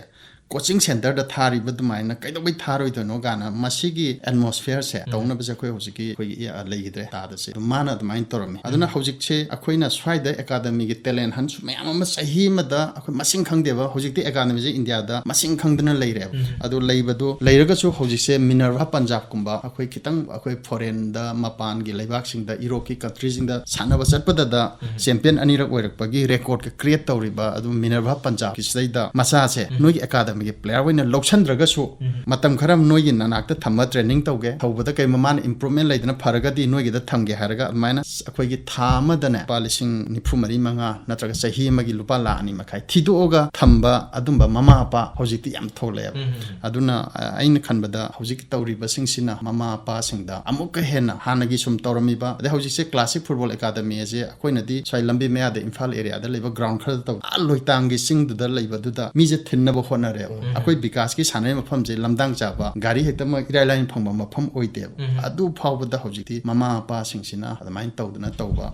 ꯀꯣꯆꯤꯡ ꯁꯦꯟꯇꯔꯗ ꯊꯥꯔꯤꯕ ꯑꯗꯨꯃꯥꯏꯅ ꯀꯩꯗꯧꯕꯩ ꯊꯥꯔꯣꯏꯗꯣꯏꯅꯣ ꯀꯥꯏꯅ ꯃꯁꯤꯒꯤ ꯑꯦꯠꯃꯣꯁꯐꯤꯌꯔꯁꯦ ꯇꯧꯅꯕꯁꯦ ꯑꯩꯈꯣꯏ ꯍꯧꯖꯤꯛꯀꯤ ꯑꯩꯈꯣꯏꯒꯤ, ꯑ, ꯂꯩꯈꯤꯗ꯭ꯔꯦ ꯇꯥꯗꯁꯦ꯫ ꯑꯗꯨ ꯃꯥꯅ ꯑꯗꯨꯃꯥꯏꯅ ꯇꯧꯔꯝꯃꯤ꯫ ꯑꯗꯨꯅ ꯍꯧꯖꯤꯛꯁꯦ ꯑꯩꯈꯣꯏꯅ ꯁ꯭ꯋꯥꯏꯗ ꯑꯦꯀꯥꯗꯃꯤꯒꯤ ꯇꯦꯂꯦꯟ ꯍꯟꯁꯨ ꯃꯌꯥꯝ ꯑꯃ ꯆꯍꯤ ꯑꯃꯗ ꯑꯩꯈꯣꯏ ꯃꯁꯤꯡ ꯈꯪꯗꯦꯕ꯫ ꯍꯧꯖꯤꯛꯇꯤ ꯑꯦꯀꯥꯗꯃꯤꯁꯦ ꯏꯟꯗꯤꯌꯥꯗ ꯃꯁꯤꯡ ꯈꯪꯗꯅ ꯂꯩꯔꯦꯕ꯫ ꯑꯗꯨ ꯂꯩꯕꯗꯣ ꯂꯩꯔꯒꯁꯨ ꯍꯧꯖꯤꯛꯁꯦ ꯃꯤꯅꯔꯚꯥ ꯄꯟꯖꯥꯕꯀꯨꯝꯕ ꯑꯩꯈꯣꯏ ꯈꯤꯇꯪ ꯑꯩꯈꯣꯏ ꯐꯣꯔꯦꯟꯗ, ꯃꯄꯥꯟꯒꯤ ꯂꯩꯕꯥꯛꯁꯤꯡꯗ, ꯌꯨꯔꯣꯞꯀꯤ ꯀꯟꯇ꯭ꯔꯤꯁꯤꯡꯗ ꯁꯥꯟꯅꯕ ꯆꯠꯄꯗꯗ ꯆꯦꯝꯄꯤꯌꯟ ꯑꯅꯤꯔꯛ ꯑꯣꯏꯔꯛꯄꯒꯤ ꯔꯦꯀꯣꯔꯗꯀ ꯀ꯭ꯔꯤꯌꯦꯠ ꯇꯧꯔꯤꯕ ꯑꯗꯨꯝ ꯃꯤꯅꯔꯚꯥ ꯄꯟꯖꯥꯕꯀꯤꯁꯤꯗꯩꯗ ꯃꯆꯥꯁꯦ ꯅꯣꯏꯒꯤ ꯑꯦꯀꯥꯗꯃꯤꯒꯤ ꯄ꯭ꯂꯦꯌꯔ ꯑꯣꯏꯅ ꯂꯧꯁꯟꯗ꯭ꯔꯒꯁꯨ ꯃꯇꯝ ꯈꯔ ꯅꯣꯏꯒꯤ ꯅꯅꯥꯛꯇ ꯊꯝꯃ ꯇ꯭ꯔꯦꯅꯤꯡ ꯇꯧꯒꯦ, ꯍꯧꯕꯗ ꯀꯩ ꯃꯃꯥꯅ ꯏꯝꯄ꯭ꯔꯨꯚꯃꯦꯟ ꯂꯩꯗꯅ ꯐꯔꯒꯗꯤ ꯅꯣꯏꯒꯤꯗ ꯊꯝꯒꯦ ꯍꯥꯏꯔꯒ ꯑꯗꯨꯃꯥꯏꯅ ꯑꯩꯈꯣꯏꯒꯤ ꯊꯥ ꯑꯃꯗꯅꯦ ꯂꯨꯄꯥ ꯂꯤꯁꯤꯡ ꯅꯤꯐꯨ ꯃꯔꯤ ꯃꯉꯥ ꯅꯠꯇ꯭ꯔꯒ ꯆꯍꯤ ꯑꯃꯒꯤ ꯂꯨꯄꯥ ꯂꯥꯈ ꯑꯅꯤ ꯃꯈꯥꯏ ꯊꯤꯗꯣꯛꯑꯒ ꯊꯝꯕ ꯑꯗꯨꯝꯕ ꯃꯃꯥ ꯃꯄꯥ ꯍꯧꯖꯤꯛꯇꯤ ꯌꯥꯝ ꯊꯣꯛꯂꯛꯑꯦꯕ꯫ ꯑꯗꯨꯅ, ꯑ, ꯑꯩꯅ ꯈꯟꯕꯗ ꯍꯧꯖꯤꯛ ꯇꯧꯔꯤꯕꯁꯤꯡꯁꯤꯅ ꯃꯃꯥ ꯃꯄꯥꯁꯤꯡꯗ ꯑꯃꯨꯛꯀ ꯍꯦꯟꯅ ꯍꯥꯟꯅꯒꯤ ꯁꯨꯝ ꯇꯧꯔꯝꯃꯤꯕ, ꯑꯗꯩ ꯍꯧꯖꯤꯛꯁꯦ ꯀ꯭ꯂꯥꯁꯤꯛ ꯐꯨꯠꯕꯣꯜ ꯑꯦꯀꯥꯗꯃꯤ ꯑꯁꯦ ꯑꯩꯈꯣꯏꯅꯗꯤ ꯁ꯭ꯋꯥꯏ ꯂꯝꯕꯤ ꯃꯌꯥꯗ ꯏꯝꯐꯥꯜ ꯑꯦꯔꯤꯌꯥꯗ ꯂꯩꯕ ꯒ꯭ꯔꯥꯎꯟ ꯈꯔꯗ ꯇꯧ, ꯑꯥ ꯂꯣꯏꯇꯥꯡꯒꯤ ꯆꯤꯡꯗꯨꯗ ꯂꯩꯕꯗꯨꯗ ꯃꯤꯁꯦ ꯊꯤꯟꯅꯕ ꯍꯣꯠꯅꯔꯦꯕ꯫ ꯑꯩꯈꯣꯏ ꯕꯤꯀꯥꯁꯀꯤ ꯁꯥꯟꯅꯔꯤꯕ ꯃꯐꯝꯁꯦ ꯂꯝꯗꯥꯡ ꯆꯥꯕ, ꯒꯥꯔꯤ ꯍꯦꯛꯇꯃꯛ ꯏꯔꯥꯏ ꯂꯥꯏꯅ ꯐꯪꯕ ꯃꯐꯝ ꯑꯣꯏꯗꯦꯕ꯫ ꯑꯗꯨ ꯐꯥꯎꯕꯗ ꯍꯧꯖꯤꯛꯇꯤ ꯃꯃꯥ ꯃꯄꯥꯁꯤꯡꯁꯤꯅ ꯑꯗꯨꯃꯥꯏꯅ ꯇꯧꯗꯅ ꯇꯧꯕ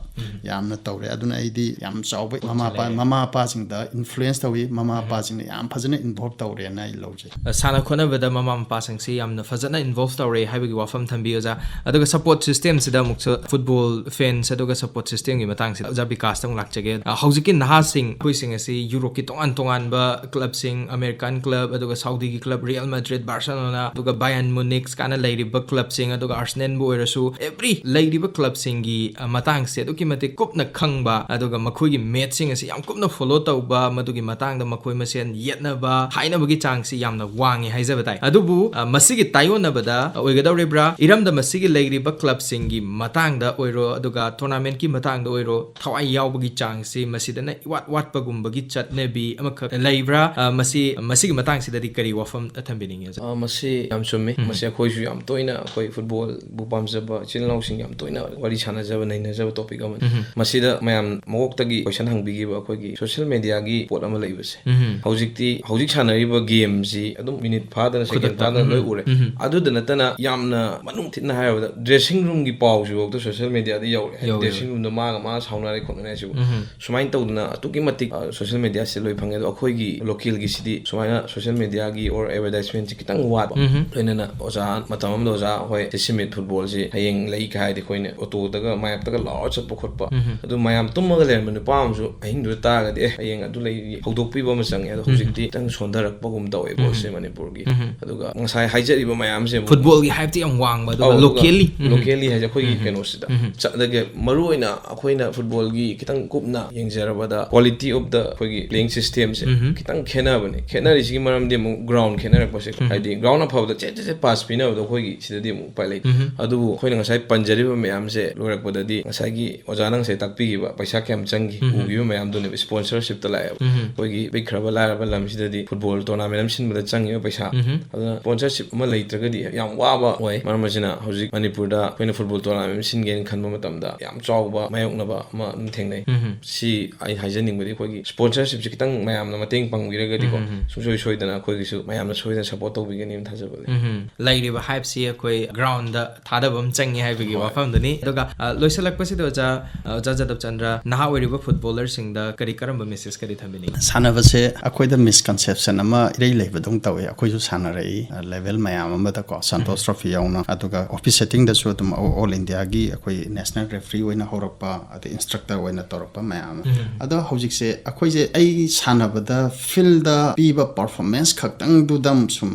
ꯌꯥꯝꯅ ꯇꯧꯔꯦ꯫ ꯑꯗꯨꯅ ꯑꯩꯗꯤ ꯌꯥꯝ ꯆꯥꯎꯕ ꯃꯃꯥ ꯃꯄꯥ, ꯃꯃꯥ ꯃꯄꯥꯁꯤꯡꯗ ꯏꯟꯐ꯭ꯂꯨꯌꯦꯟꯁ ꯇꯧꯏ, ꯃꯃꯥ ꯃꯄꯥꯁꯤꯡꯅ ꯌꯥꯝ ꯐꯖꯅ ꯏꯟꯚꯣꯜꯕ ꯇꯧꯔꯦꯅ ꯑꯩ ꯂꯧꯖꯩ꯫ ꯁꯥꯟꯅ ꯈꯣꯠꯅꯕꯗ ꯃꯃꯥ ꯃꯄꯥꯁꯤꯡꯁꯤ ꯌꯥꯝꯅ ꯐꯖꯅ ꯏꯟꯚꯣꯜꯕ ꯇꯧꯔꯦ ꯍꯥꯏꯕꯒꯤ ꯋꯥꯐꯝ ꯊꯝꯕꯤ, ꯑꯣꯖꯥ꯫ ꯑꯗꯨꯒ ꯁꯄꯣꯔꯠ ꯁꯤꯁꯇꯦꯝꯁꯤꯗ ꯑꯃꯨꯛꯁꯨ, ꯐꯨꯠꯕꯣꯜ ꯐꯦꯟꯁ ꯑꯗꯨꯒ ꯁꯄꯣꯔꯠ ꯁꯤꯁꯇꯦꯝꯒꯤ ꯃꯇꯥꯡꯁꯤꯗ ꯑꯣꯖꯥ ꯕꯤꯀꯥꯁꯇ ꯑꯃꯨꯛ ꯂꯥꯛꯆꯒꯦ꯫ ꯑ, ꯍꯧꯖꯤꯛꯀꯤ ꯅꯍꯥꯁꯤꯡ ꯑꯩꯈꯣꯏꯁꯤꯡ ꯑꯁꯤ ꯌꯨꯔꯣꯞꯀꯤ ꯇꯣꯉꯥꯟ ꯇꯣꯉꯥꯟꯕ ꯀ꯭ꯂꯕꯁꯤꯡ, ꯑꯃꯦꯔꯤꯀꯥꯟ ꯀ꯭ꯂꯕ, ꯑꯗꯨꯒ ꯁꯥꯎꯗꯤꯒꯤ ꯀ꯭ꯂꯕ, ꯔꯤꯌꯦꯜ ꯃꯦꯗ꯭ꯔꯤꯠ, ꯕꯥꯔꯁꯦꯂꯣꯅꯥ, ꯑꯗꯨꯒ ꯕꯥꯌꯔꯟ ꯃꯨꯅꯤꯛꯁ ꯀꯥꯏꯅ ꯂꯩꯔꯤꯕ ꯀ꯭ꯂꯕꯁꯤꯡ, ꯑꯗꯨꯒ ꯑꯥꯔꯁꯦꯅꯦꯜꯕꯨ ꯑꯣꯏꯔꯁꯨ, ꯑꯦꯚ꯭ꯔꯤ ꯂꯩꯔꯤꯕ ꯀ꯭ꯂꯕꯁꯤꯡꯒꯤ, ꯑ, ꯃꯇꯥꯡꯁꯦ ꯑꯗꯨꯛꯀꯤ ꯃꯇꯤꯛ ꯀꯨꯞꯅ ꯈꯪꯕ, ꯑꯗꯨꯒ ꯃꯈꯣꯏꯒꯤ ꯃꯦꯠꯁꯁꯤꯡ ꯑꯁꯤ ꯌꯥꯝ ꯀꯨꯞꯅ ꯐꯣꯂꯣ ꯇꯧꯕ, ꯃꯗꯨꯒꯤ ꯃꯇꯥꯡꯗ ꯃꯈꯣꯏ ꯃꯁꯦꯟ ꯌꯦꯠꯅꯕ, ꯍꯥꯏꯅꯕꯒꯤ ꯆꯥꯡꯁꯤ ꯌꯥꯝꯅ ꯋꯥꯡꯉꯤ ꯍꯥꯏꯖꯕ ꯇꯥꯏ꯫ ꯑꯗꯨꯕꯨ, ꯑ, ꯃꯁꯤꯒꯤ ꯇꯥꯏꯑꯣꯟꯅꯕꯗ ꯑꯣꯏꯒꯗꯧꯔꯤꯕ꯭ꯔꯥ? ꯏꯔꯝꯗꯝ ꯑꯁꯤꯒꯤ ꯂꯩꯔꯤꯕ ꯀ꯭ꯂꯕꯁꯤꯡꯒꯤ ꯃꯇꯥꯡꯗ ꯑꯣꯏꯔꯣ, ꯑꯗꯨꯒ ꯇꯣꯔꯅꯥꯃꯦꯟꯠꯀꯤ ꯃꯇꯥꯡꯗ ꯑꯣꯏꯔꯣ, ꯊꯋꯥꯏ ꯌꯥꯎꯕꯒꯤ ꯆꯥꯡꯁꯤ ꯃꯁꯤꯗꯅ ꯏꯋꯥꯠ ꯋꯥꯠꯄꯒꯨꯝꯕꯒꯤ ꯆꯠꯅꯕꯤ ꯑꯃꯈꯛ ꯂꯩꯕ꯭ꯔꯥ? ꯑ, ꯃꯁꯤ, ꯃꯁꯤꯒꯤ ꯃꯇꯥꯡꯁꯤꯗꯗꯤ ꯀꯔꯤ ꯋꯥꯐꯝ ꯊꯝꯕꯤꯅꯤꯡꯉꯤ, ꯑꯣꯖꯥ? ꯑ, ꯃꯁꯤ ꯌꯥꯝ ꯆꯨꯝꯃꯤ꯫ ꯎꯝ꯫ ꯃꯁꯤ ꯑꯩꯈꯣꯏꯁꯨ ꯌꯥꯝ ꯇꯣꯏꯅ ꯑꯩꯈꯣꯏ ꯐꯨꯠꯕꯣꯜꯕꯨ ꯄꯥꯝꯖꯕ ꯏꯆꯤꯜ ꯏꯅꯥꯎꯁꯤꯡ ꯌꯥꯝ ꯇꯣꯏꯅ ꯋꯥꯔꯤ ꯁꯥꯟꯅꯖꯕ, ꯅꯩꯅꯖꯕ ꯇꯣꯄꯤꯛ ꯑꯃꯅꯤ꯫ ꯎꯝ꯫ ꯃꯁꯤꯗ ꯃꯌꯥꯝ ꯃꯀꯣꯛꯇꯒꯤ ꯀꯣꯏꯁꯟ ꯍꯪꯕꯤꯈꯤꯕ ꯑꯩꯈꯣꯏꯒꯤ ꯁꯣꯁꯤꯌꯦꯜ ꯃꯦꯗꯤꯌꯥꯒꯤ ꯄꯣꯠ ꯑꯃ ꯂꯩꯕꯁꯦ꯫ ꯎꯝ꯫ ꯍꯧꯖꯤꯛꯇꯤ, ꯍꯧꯖꯤꯛ ꯁꯥꯟꯅꯔꯤꯕ ꯒꯦꯝꯁꯤ ꯑꯗꯨꯝ ꯃꯤꯅꯤꯠ ꯐꯥꯗꯅ, ꯁꯦꯀꯦꯟ ꯈꯨꯗꯛꯇ꯫ ꯐꯥꯗꯅ ꯂꯣꯏ ꯎꯔꯦ꯫ ꯎꯝ꯫ ꯑꯗꯨꯗ ꯅꯠꯇꯅ ꯌꯥꯝꯅ ꯃꯅꯨꯡ ꯊꯤꯠꯅ ꯍꯥꯏꯔꯕꯗ ꯗ꯭ꯔꯦꯁꯤꯡ ꯔꯨꯝꯒꯤ ꯄꯥꯎꯁꯤꯐꯥꯎꯗ ꯁꯣꯁꯤꯌꯦꯜ ꯃꯦꯗꯤꯌꯥꯗ ꯌꯧꯔꯦ꯫ ꯍꯥꯏꯗꯤ ꯌꯧꯔꯦ, ꯗ꯭ꯔꯦꯁꯤꯡ ꯌꯧꯔꯦ꯫ ꯔꯨꯝꯗ ꯃꯥꯒ ꯃꯥꯒ ꯁꯥꯎꯅꯔꯦ ꯈꯣꯠꯅꯔꯦ ꯍꯥꯏꯁꯤꯕꯨ꯫ ꯎꯝ꯫ ꯁꯨꯃꯥꯏꯅ ꯇꯧꯗꯅ ꯑꯗꯨꯛꯀꯤ ꯃꯇꯤꯛ, ꯑ, ꯁꯣꯁꯤꯌꯦꯜ ꯃꯦꯗꯤꯌꯥꯁꯤꯗ ꯂꯣꯏ ꯐꯪꯉꯦ꯫ ꯑꯗꯣ ꯑꯩꯈꯣꯏꯒꯤ ꯂꯣꯀꯦꯜꯒꯤꯁꯤꯗꯤ ꯁꯨꯃꯥꯏꯅ ꯁꯣꯁꯤꯌꯦꯜ ꯃꯦꯗꯤꯌꯥꯒꯤ ꯑꯣꯔ ꯑꯦꯗꯚꯔꯇꯥꯏꯁꯃꯦꯟꯁꯤ ꯈꯤꯇꯪ ꯋꯥꯠꯄ꯫ ꯎꯝ꯫ ꯂꯣꯏꯅꯅ ꯑꯣꯖꯥ, ꯃꯇꯝ ꯑꯃꯗ ꯑꯣꯖꯥ, "ꯍꯣꯏ, ꯁꯤ ꯁꯤꯃꯤꯠ ꯐꯨꯠꯕꯣꯜꯁꯤ ꯍꯌꯦꯡ ꯂꯩ" ꯀꯥꯏ ꯍꯥꯏꯔꯗꯤ ꯑꯩꯈꯣꯏꯅ ꯑꯣꯇꯣꯗꯒ ꯃꯌꯥꯞꯇꯒ ꯂꯥꯎꯔ ꯆꯠꯄ ꯈꯣꯠꯄ, ꯎꯝ꯫ ꯑꯗꯨ ꯃꯌꯥꯝ ꯇꯨꯝꯃꯒ ꯂꯩꯔꯝꯕ ꯅꯨꯄꯥ ꯑꯃꯁꯨ ꯑꯍꯤꯡꯗꯨꯗ ꯇꯥꯔꯒꯗꯤ, "ꯑꯦ, ꯍꯌꯦꯡ ꯑꯗꯨ ꯂꯩ" ꯍꯧꯗꯣꯛꯄꯤꯕ ꯑꯃ ꯆꯪꯉꯦ꯫ ꯑꯗꯣ ꯎꯝ꯫ ꯍꯧꯖꯤꯛꯇꯤ ꯈꯤꯇꯪ ꯁꯣꯟꯊꯔꯛꯄꯒꯨꯝ ꯇꯧꯋꯦ ꯎꯝ꯫ ꯕꯣꯜꯁꯦ ꯃꯅꯤꯄꯨꯔꯒꯤ꯫ ꯎꯝ꯫ ꯑꯗꯨꯒ ꯉꯁꯥꯏ ꯍꯥꯏꯖꯔꯤꯕ ꯃꯌꯥꯝꯁꯦ ꯑꯃꯨꯛ ꯐꯨꯠꯕꯣꯜꯒꯤ ꯍꯥꯏꯞꯇꯤ ꯌꯥꯝ ꯋꯥꯡꯕ, ꯑꯗꯨꯒ ꯑꯧ, ꯑꯗꯨꯒ ꯂꯣꯀꯦꯜꯂꯤ꯫ ꯎꯝ꯫ ꯂꯣꯀꯦꯜꯂꯤ ꯍꯥꯏꯁꯦ ꯑꯩꯈꯣꯏꯒꯤ ꯎꯝ꯫ ꯀꯩꯅꯣꯁꯤꯗ ꯎꯝ꯫ ꯆꯠꯂꯒ, ꯃꯔꯨ ꯑꯣꯏꯅ ꯑꯩꯈꯣꯏꯅ ꯐꯨꯠꯕꯣꯜꯒꯤ ꯈꯤꯇꯪ ꯀꯨꯞꯅ ꯌꯦꯡꯖꯔꯕꯗ, quality of the ꯑꯩꯈꯣꯏꯒꯤ playing systemꯁꯦ ꯎꯝ꯫ ꯈꯤꯇꯪ ꯈꯦꯠꯅꯕꯅꯦ꯫ ꯈꯦꯠꯅꯔꯤꯁꯤꯒꯤ ꯃꯔꯝꯗꯤ ꯑꯃꯨꯛ ꯒ꯭ꯔꯥꯎꯟ ꯈꯦꯠꯅꯔꯛꯄꯁꯦ, ꯎꯝ꯫ ꯍꯥꯏꯗꯤ ꯒ꯭ꯔꯥꯎꯟ ꯑꯐꯕꯗ ꯆꯦꯠ ꯆꯦꯠ ꯆꯦꯠ ꯄꯥꯁ ꯄꯤꯅꯕꯗꯣ ꯑꯩꯈꯣꯏꯒꯤ ꯁꯤꯗꯗꯤ ꯑꯃꯨꯛ ꯎꯄꯥꯏ ꯂꯩꯇꯦ꯫ ꯎꯝ꯫ ꯑꯗꯨꯕꯨ ꯑꯩꯈꯣꯏꯅ ꯉꯁꯥꯏ ꯄꯟꯖꯔꯤꯕ ꯃꯌꯥꯝꯁꯦ ꯂꯣꯏꯔꯛꯄꯗꯗꯤ ꯉꯁꯥꯏꯒꯤ ꯑꯣꯖꯥꯅ ꯉꯁꯥꯏ ꯇꯥꯛꯄꯤꯈꯤꯕ ꯄꯩꯁꯥ ꯀꯌꯥꯝ ꯆꯪꯈꯤ, ꯎꯝ꯫ ꯎꯈꯤꯕ ꯃꯌꯥꯝꯗꯨꯅꯦꯕ, ꯁ꯭ꯄꯣꯟꯁꯔꯁꯤꯞꯇ ꯂꯥꯛꯑꯦꯕ꯫ ꯎꯝ꯫ ꯑꯩꯈꯣꯏꯒꯤ ꯄꯤꯛꯈ꯭ꯔꯕ ꯂꯥꯏꯔꯕ ꯂꯝꯁꯤꯗꯗꯤ ꯐꯨꯠꯕꯣꯜ ꯇꯣꯔꯅꯥꯃꯦꯟ ꯑꯃ ꯁꯤꯟꯕꯗ ꯆꯪꯉꯤꯕ ꯄꯩꯁꯥ, ꯎꯝ꯫ ꯑꯗꯨꯅ ꯁ꯭ꯄꯣꯟꯁꯔꯁꯤꯞ ꯑꯃ ꯂꯩꯇ꯭ꯔꯒꯗꯤ ꯌꯥꯝ ꯋꯥꯕ ꯑꯣꯏ꯫ ꯃꯔꯝ ꯑꯁꯤꯅ ꯍꯧꯖꯤꯛ ꯃꯅꯤꯄꯨꯔꯗ ꯑꯩꯈꯣꯏꯅ ꯐꯨꯠꯕꯣꯜ ꯇꯣꯔꯅꯥꯃꯦꯟ ꯑꯃ ꯁꯤꯟꯒꯦꯅ ꯈꯟꯕ ꯃꯇꯝꯗ ꯌꯥꯝ ꯆꯥꯎꯕ ꯃꯥꯌꯣꯛꯅꯕ ꯑꯃ ꯑꯗꯨꯝ ꯊꯦꯡꯅꯩ꯫ ꯎꯝ꯫ ꯁꯤ ꯑꯩ ꯍꯥꯏꯖꯅꯤꯡꯕꯗꯤ ꯑꯩꯈꯣꯏꯒꯤ ꯁ꯭ꯄꯣꯟꯁꯔꯁꯤꯞꯁꯦ ꯈꯤꯇꯪ ꯃꯌꯥꯝꯅ ꯃꯇꯦꯡ ꯄꯥꯡꯕꯤꯔꯒꯗꯤꯀꯣ, ꯎꯝ꯫ ꯁꯨꯡꯁꯣꯏ ꯁꯣꯏꯗꯅ ꯑꯩꯈꯣꯏꯒꯤꯁꯨ ꯃꯌꯥꯝꯅ ꯁꯣꯏꯗꯅ ꯁꯞꯄꯣꯔꯠ ꯇꯧꯕꯤꯒꯅꯤ ꯍꯥꯏꯅ ꯊꯥꯖꯕ ꯂꯩ꯫ ꯎꯝ꯫ ꯂꯩꯔꯤꯕ ꯍꯥꯏꯞꯁꯤ ꯑꯩꯈꯣꯏ ꯒ꯭ꯔꯥꯎꯟꯗ ꯊꯥꯗꯕ ꯑꯃ ꯆꯪꯉꯤ ꯍꯥꯏꯕꯒꯤ ꯍꯣꯏ꯫ ꯋꯥꯐꯝꯗꯨꯅꯤ꯫ ꯑꯗꯨꯒ, ꯑ, ꯂꯣꯏꯁꯤꯜꯂꯛꯄꯁꯤꯗ ꯑꯣꯖꯥ, ꯑ, ꯑꯣꯖꯥ ꯖꯥꯗꯕ ꯆꯟꯗ꯭ꯔ, ꯅꯍꯥ ꯑꯣꯏꯔꯤꯕ ꯐꯨꯠꯕꯣꯂꯔꯁꯤꯡꯗ ꯀꯔꯤ ꯀꯔꯝꯕ ꯃꯦꯁꯦꯖ ꯀꯔꯤ ꯊꯝꯕꯤꯅꯤꯡꯉꯤ? ꯁꯥꯟꯅꯕꯁꯦ ꯑꯩꯈꯣꯏꯗ ꯃꯤꯁꯀꯟꯁꯦꯞꯁꯟ ꯑꯃ ꯏꯔꯩ ꯂꯩꯕꯗꯧꯅ ꯇꯧꯋꯤ꯫ ꯑꯩꯈꯣꯏꯁꯨ ꯁꯥꯟꯅꯔꯛꯏ, ꯂꯦꯚꯦꯜ ꯃꯌꯥꯝ ꯑꯃꯗꯀꯣ, ꯁꯟꯇꯣꯁ ꯇ꯭ꯔꯣꯐꯤ ꯌꯥꯎꯅ, ꯑꯗꯨꯒ ꯑꯣꯐꯤꯁ ꯁꯦꯠꯇꯤꯡꯗꯁꯨ ꯑꯗꯨꯝ ꯑꯣꯜ ꯏꯟꯗꯤꯌꯥꯒꯤ ꯑꯩꯈꯣꯏ ꯅꯦꯁꯅꯦꯜ ꯔꯦꯐ꯭ꯔꯤ ꯑꯣꯏꯅ ꯍꯧꯔꯛꯄ, ꯑꯗꯩ ꯏꯟꯁꯇ꯭ꯔꯛꯇꯔ ꯑꯣꯏꯅ ꯇꯧꯔꯛꯄ ꯃꯌꯥꯝ ꯑꯃ꯫ ꯎꯝ꯫ ꯑꯗꯣ ꯍꯧꯖꯤꯛꯁꯦ ꯑꯩꯈꯣꯏꯁꯦ ꯑꯩ ꯁꯥꯟꯅꯕꯗ ꯐꯤꯜꯗ ꯄꯤꯕ ꯄꯔꯐꯣꯔꯃꯦꯟꯁ ꯈꯛꯇꯪꯗꯨꯗ ꯁꯨꯝ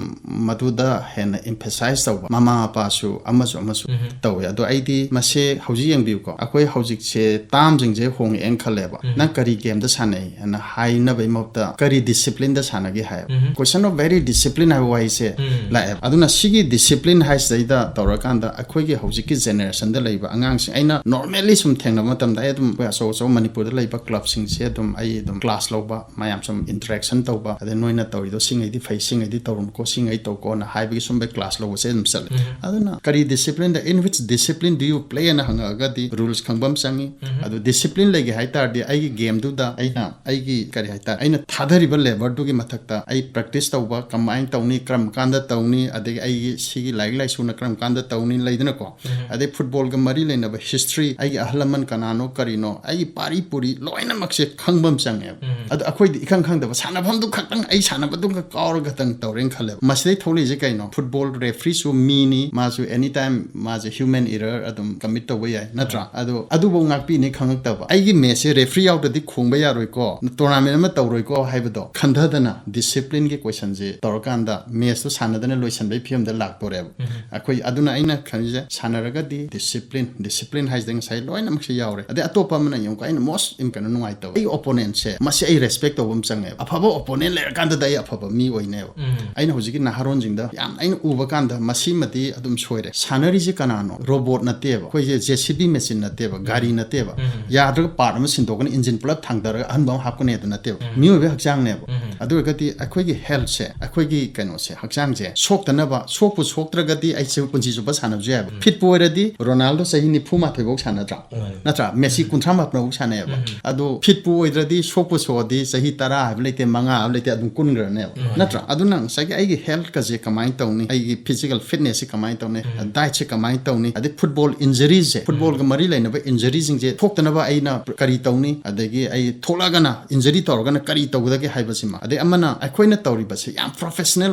ꯃꯗꯨꯗ ꯍꯦꯟꯅ ꯏꯝꯐꯦꯁꯥꯏꯁ ꯇꯧꯕ ꯃꯃꯥ ꯃꯄꯥꯁꯨ ꯑꯃꯁꯨ ꯑꯃꯁꯨ ꯎꯝ꯫ ꯇꯧꯋꯦ꯫ ꯑꯗꯣ ꯑꯩꯗꯤ ꯃꯁꯦ ꯍꯧꯖꯤꯛ ꯌꯦꯡꯕꯤꯌꯨꯀꯣ, ꯑꯩꯈꯣꯏ ꯍꯧꯖꯤꯛꯁꯦ ꯇꯥꯝꯁꯤꯡꯁꯦ ꯍꯣꯡꯉꯛꯑꯦꯅ ꯈꯜꯂꯦꯕ꯫ ꯎꯝ꯫ "ꯅꯪ ꯀꯔꯤ ꯒꯦꯝꯗ ꯁꯥꯟꯅꯩ?" ꯍꯥꯏꯅ ꯍꯥꯏꯅꯕꯩ ꯃꯍꯨꯠꯇ "ꯀꯔꯤ ꯗꯤꯁꯤꯄ꯭ꯂꯤꯟꯗ ꯁꯥꯟꯅꯒꯦ?" ꯍꯥꯏꯌꯦꯕ꯫ ꯎꯝ꯫ Question of very discipline ꯍꯥꯏꯕ ꯋꯥꯍꯩꯁꯦ ꯎꯝ꯫ ꯂꯥꯛꯑꯦꯕ꯫ ꯑꯗꯨꯅ ꯁꯤꯒꯤ ꯗꯤꯁꯤꯄ꯭ꯂꯤꯟ ꯍꯥꯏꯁꯤꯗꯩꯗ ꯇꯧꯔꯀꯥꯟꯗ ꯑꯩꯈꯣꯏꯒꯤ ꯍꯧꯖꯤꯛꯀꯤ ꯖꯦꯅꯦꯔꯦꯁꯟꯗ ꯂꯩꯕ ꯑꯉꯥꯡꯁꯤꯡ, ꯑꯩꯅ normally ꯁꯨꯝ ꯊꯦꯡꯅꯕ ꯃꯇꯝꯗ, ꯑꯩ ꯑꯗꯨꯝ ꯑꯩꯈꯣꯏ ꯑꯆꯧ ꯑꯆꯧꯕ ꯃꯅꯤꯄꯨꯔꯗ ꯂꯩꯕ ꯀ꯭ꯂꯕꯁꯤꯡꯁꯦ ꯑꯗꯨꯝ ꯑꯩ ꯑꯗꯨꯝ ꯀ꯭ꯂꯥꯁ ꯂꯧꯕ, ꯃꯌꯥꯝ ꯁꯨꯝ ꯏꯟꯇꯔꯦꯛꯁꯟ ꯇꯧꯕ, ꯑꯗꯩ ꯅꯣꯏꯅ ꯇꯧꯔꯤꯗꯣ ꯁꯤꯉꯩꯗꯤ ꯐꯩ, ꯁꯤꯉꯩꯗꯤ ꯇꯧꯔꯨꯅꯨꯀꯣ, ꯁꯤꯉꯩ ꯇꯧꯀꯣꯅ ꯍꯥꯏꯕꯒꯤ ꯁꯨꯝꯕꯩ ꯀ꯭ꯂꯥꯁ ꯂꯧꯕꯁꯦ ꯑꯗꯨꯝ ꯆꯠꯂꯦ꯫ ꯎꯝ꯫ ꯑꯗꯨꯅ ꯀꯔꯤ ꯗꯤꯁꯤꯄ꯭ꯂꯤꯟꯗ, "In which discipline do you play?" ꯍꯥꯏꯅ ꯍꯪꯉꯛꯑꯒꯗꯤ ꯔꯨꯜꯁ ꯈꯪꯕ ꯑꯃ ꯆꯪꯉꯤ꯫ ꯎꯝ꯫ ꯑꯗꯨ ꯗꯤꯁꯤꯄ꯭ꯂꯤꯟ ꯂꯩꯒꯦ ꯍꯥꯏ ꯇꯥꯔꯗꯤ ꯑꯩꯒꯤ ꯒꯦꯝꯗꯨꯗ ꯑꯩꯅ ꯑꯩꯒꯤ ꯀꯔꯤ ꯍꯥꯏꯇꯥꯔꯦ, ꯑꯩꯅ ꯊꯥꯗꯔꯤꯕ ꯂꯦꯕꯔꯗꯨꯒꯤ ꯃꯊꯛꯇ ꯑꯩ ꯄ꯭ꯔꯦꯛꯇꯤꯁ ꯇꯧꯕ ꯀꯃꯥꯏꯅ ꯇꯧꯅꯤ, ꯀꯔꯝ ꯀꯥꯟꯗ ꯇꯧꯅꯤ, ꯑꯗꯒꯤ ꯑꯩꯒꯤ ꯁꯤꯒꯤ ꯂꯥꯏꯔꯤꯛ ꯂꯥꯏꯁꯨꯅ ꯀꯔꯝ ꯀꯥꯟꯗ ꯇꯧꯅꯤ ꯂꯩꯗꯅꯀꯣ꯫ ꯎꯝ꯫ ꯑꯗꯩ ꯐꯨꯠꯕꯣꯜꯒ ꯃꯔꯤ ꯂꯩꯅꯕ ꯍꯤꯁꯇ꯭ꯔꯤ, ꯑꯩꯒꯤ ꯑꯍꯜ ꯂꯃꯟ ꯀꯅꯥꯅꯣ ꯀꯔꯤꯅꯣ, ꯑꯩꯒꯤ ꯄꯥꯔꯤ ꯄꯨꯔꯤ ꯂꯣꯏꯅꯃꯛꯁꯦ ꯈꯪꯕ ꯑꯃ ꯆꯪꯉꯦꯕ꯫ ꯎꯝ꯫ ꯑꯗꯣ ꯑꯩꯈꯣꯏꯗꯤ ꯏꯈꯪ ꯈꯪꯗꯕ, ꯁꯥꯟꯅꯐꯝꯗꯨ ꯈꯛꯇꯪ ꯑꯩ ꯁꯥꯟꯅ ꯃꯗꯨꯒ ꯀꯥꯎꯔꯒ ꯈꯇꯪ ꯇꯧꯔꯦꯅ ꯈꯜꯂꯦꯕ꯫ ꯃꯁꯤꯗꯩ ꯊꯣꯛꯂꯛꯏꯁꯦ ꯀꯩꯅꯣ? ꯐꯨꯠꯕꯣꯜ ꯔꯦꯐ꯭ꯔꯤꯁꯨ ꯃꯤꯅꯤ, ꯃꯥꯁꯨ ꯑꯦꯅꯤ ꯇꯥꯏꯝ ꯃꯥꯁꯦ ꯍ꯭ꯌꯨꯃꯦꯟ ꯏꯔꯔ ꯑꯗꯨꯝ ꯀꯃꯤꯠ ꯇꯧꯕ ꯌꯥꯏ, ꯅꯠꯇ꯭ꯔꯥ? ꯑꯗꯣ ꯑꯗꯨꯐꯧ ꯉꯥꯛꯄꯤꯅꯤ ꯈꯪꯉꯛꯇꯕ꯫ ꯑꯩꯒꯤ ꯃꯦꯠꯁꯁꯦ ꯔꯦꯐ꯭ꯔꯤ ꯌꯥꯎꯗ꯭ꯔꯗꯤ ꯈꯣꯡꯕ ꯌꯥꯔꯣꯏꯀꯣ, ꯇꯣꯔꯅꯥꯃꯦꯟ ꯑꯃ ꯇꯧꯔꯣꯏꯀꯣ ꯍꯥꯏꯕꯗꯣ ꯈꯟꯊꯗꯅ ꯗꯤꯁꯤꯄ꯭ꯂꯤꯟꯒꯤ ꯀꯣꯏꯁꯟꯁꯦ ꯇꯧꯔꯀꯥꯟꯗ ꯃꯦꯠꯁꯇꯣ ꯁꯥꯟꯅꯗꯅ ꯂꯣꯏꯁꯟꯕꯒꯤ ꯐꯤꯕꯝꯗ ꯂꯥꯛꯇꯣꯔꯦꯕ꯫ ꯑꯩꯈꯣꯏ ꯑꯗꯨꯅ ꯑꯩꯅ ꯈꯜꯂꯤꯁꯦ, ꯁꯥꯟꯅꯔꯒꯗꯤ ꯗꯤꯁꯤꯄ꯭ꯂꯤꯟ, ꯗꯤꯁꯤꯄ꯭ꯂꯤꯟ ꯍꯥꯏꯁꯤꯗ ꯉꯁꯥꯏ ꯂꯣꯏꯅꯃꯛꯁꯦ ꯌꯥꯎꯔꯦ꯫ ꯑꯗꯩ ꯑꯇꯣꯞꯄ ꯑꯃꯅ ꯌꯦꯡꯉꯨꯀꯣ, ꯑꯩꯅ ꯃꯣꯁ ꯀꯩꯅꯣ ꯅꯨꯡꯉꯥꯏꯇꯕ, ꯑꯩꯒꯤ ꯑꯣꯄꯣꯅꯦꯟꯁꯦ ꯃꯁꯤ ꯑꯩ ꯔꯦꯁꯄꯦꯛ ꯇꯧꯕ ꯑꯃ ꯆꯪꯉꯦꯕ꯫ ꯑꯐꯕ ꯑꯣꯄꯣꯅꯦꯟ ꯂꯩꯔꯀꯥꯟꯗꯗ ꯑꯩ ꯑꯐꯕ ꯃꯤ ꯑꯣꯏꯅꯦꯕ꯫ ꯑꯩꯅ ꯍꯧꯖꯤꯛꯀꯤ ꯅꯍꯥꯔꯣꯟꯁꯤꯡꯗ ꯌꯥꯝ ꯑꯩꯅ ꯎꯕ ꯀꯥꯟꯗ ꯃꯁꯤꯃꯗꯤ ꯑꯗꯨꯝ ꯁꯣꯏꯔꯦ꯫ ꯁꯥꯟꯅꯔꯤꯁꯦ ꯀꯅꯥꯅꯣ? ꯔꯣꯕꯣꯠ ꯅꯠꯇꯦꯕ, ꯑꯩꯈꯣꯏꯁꯦ ꯖꯦ ꯁꯤ ꯕꯤ ꯃꯦꯆꯤꯟ ꯅꯠꯇꯦꯕ, ꯒꯥꯔꯤ ꯅꯠꯇꯦꯕ, ꯌꯥꯗ꯭ꯔꯒ ꯄꯥꯔꯠ ꯑꯃ ꯁꯤꯟꯗꯣꯛꯀꯅꯤ, ꯏꯟꯖꯤꯟ ꯄꯨꯂꯞ ꯊꯥꯡꯗꯔꯒ ꯑꯍꯟꯕ ꯑꯃ ꯍꯥꯞꯀꯅꯤ ꯑꯗꯨ ꯅꯠꯇꯦꯕ꯫ ꯃꯤꯑꯣꯏꯕꯒꯤ ꯍꯛꯆꯥꯡꯅꯦꯕ꯫ ꯑꯗꯨ ꯑꯣꯏꯔꯒꯗꯤ ꯑꯩꯈꯣꯏꯒꯤ ꯍꯦꯜꯠꯁꯦ, ꯑꯩꯈꯣꯏꯒꯤ ꯀꯩꯅꯣꯁꯦ, ꯍꯛꯆꯥꯡꯁꯦ ꯁꯣꯛꯇꯅꯕ, ꯁꯣꯛꯄꯨ ꯁꯣꯛꯇ꯭ꯔꯒꯗꯤ ꯑꯩꯁꯦ ꯄꯨꯟꯁꯤ ꯆꯨꯞꯄ ꯁꯥꯟꯅꯕꯁꯨ ꯌꯥꯏꯕ꯫ ꯐꯤꯠꯄꯨ ꯑꯣꯏꯔꯗꯤ ꯔꯣꯅꯥꯜꯗꯣ ꯆꯍꯤ ꯅꯤꯐꯨ ꯃꯥꯊꯣꯏ ꯐꯥꯎ ꯁꯥꯟꯅꯗ꯭ꯔꯥ? ꯅꯠꯇ꯭ꯔꯥ? ꯃꯦꯁꯤ ꯀꯨꯟꯊ꯭ꯔꯥ ꯃꯥꯄꯟ ꯐꯥꯎ ꯁꯥꯟꯅꯩꯌꯦꯕ꯫ ꯑꯗꯣ ꯐꯤꯠꯄꯨ ꯑꯣꯏꯗ꯭ꯔꯗꯤ, ꯁꯣꯛꯄꯨ ꯁꯣꯛꯑꯗꯤ, ꯆꯍꯤ ꯇꯔꯥ ꯍꯥꯏꯕ ꯂꯩꯇꯦ, ꯃꯉꯥ ꯍꯥꯏꯕ ꯂꯩꯇꯦ, ꯑꯗꯨꯝ ꯀꯨꯟꯈ꯭ꯔꯅꯦꯕ꯫ ꯅꯠꯇ꯭ꯔꯥ? ꯑꯗꯨꯅ ꯉꯁꯥꯏꯒꯤ ꯑꯩꯒꯤ ꯍꯦꯜꯠꯀꯁꯦ ꯀꯃꯥꯏꯅ ꯇꯧꯅꯤ, ꯑꯩꯒꯤ ꯐꯤꯖꯤꯀꯦꯜ ꯐꯤꯠꯅꯦꯁꯁꯦ ꯀꯃꯥꯏꯅ ꯇꯧꯅꯤ, ꯗꯥꯏꯠꯁꯦ ꯀꯃꯥꯏꯅ ꯇꯧꯅꯤ, ꯑꯗꯩ ꯐꯨꯠꯕꯣꯜ ꯏꯟꯖꯔꯤꯁꯦ, ꯐꯨꯠꯕꯣꯜꯒ ꯃꯔꯤ ꯂꯩꯅꯕ ꯏꯟꯖꯔꯤꯁꯤꯡꯁꯦ ꯊꯣꯛꯇꯅꯕ ꯑꯩꯅ ꯀꯔꯤ ꯇꯧꯅꯤ, ꯑꯗꯒꯤ ꯑꯩ ꯊꯣꯛꯂꯛꯑꯒꯅ, ꯏꯟꯖꯔꯤ ꯇꯧꯔꯒꯅ ꯀꯔꯤ ꯇꯧꯒꯗꯒꯦ ꯍꯥꯏꯕꯁꯤꯃ꯫ ꯑꯗꯩ ꯑꯃꯅ ꯑꯩꯈꯣꯏꯅ ꯇꯧꯔꯤꯕꯁꯦ ꯌꯥꯝ ꯄ꯭ꯔꯣꯐꯦꯁꯅꯦꯜ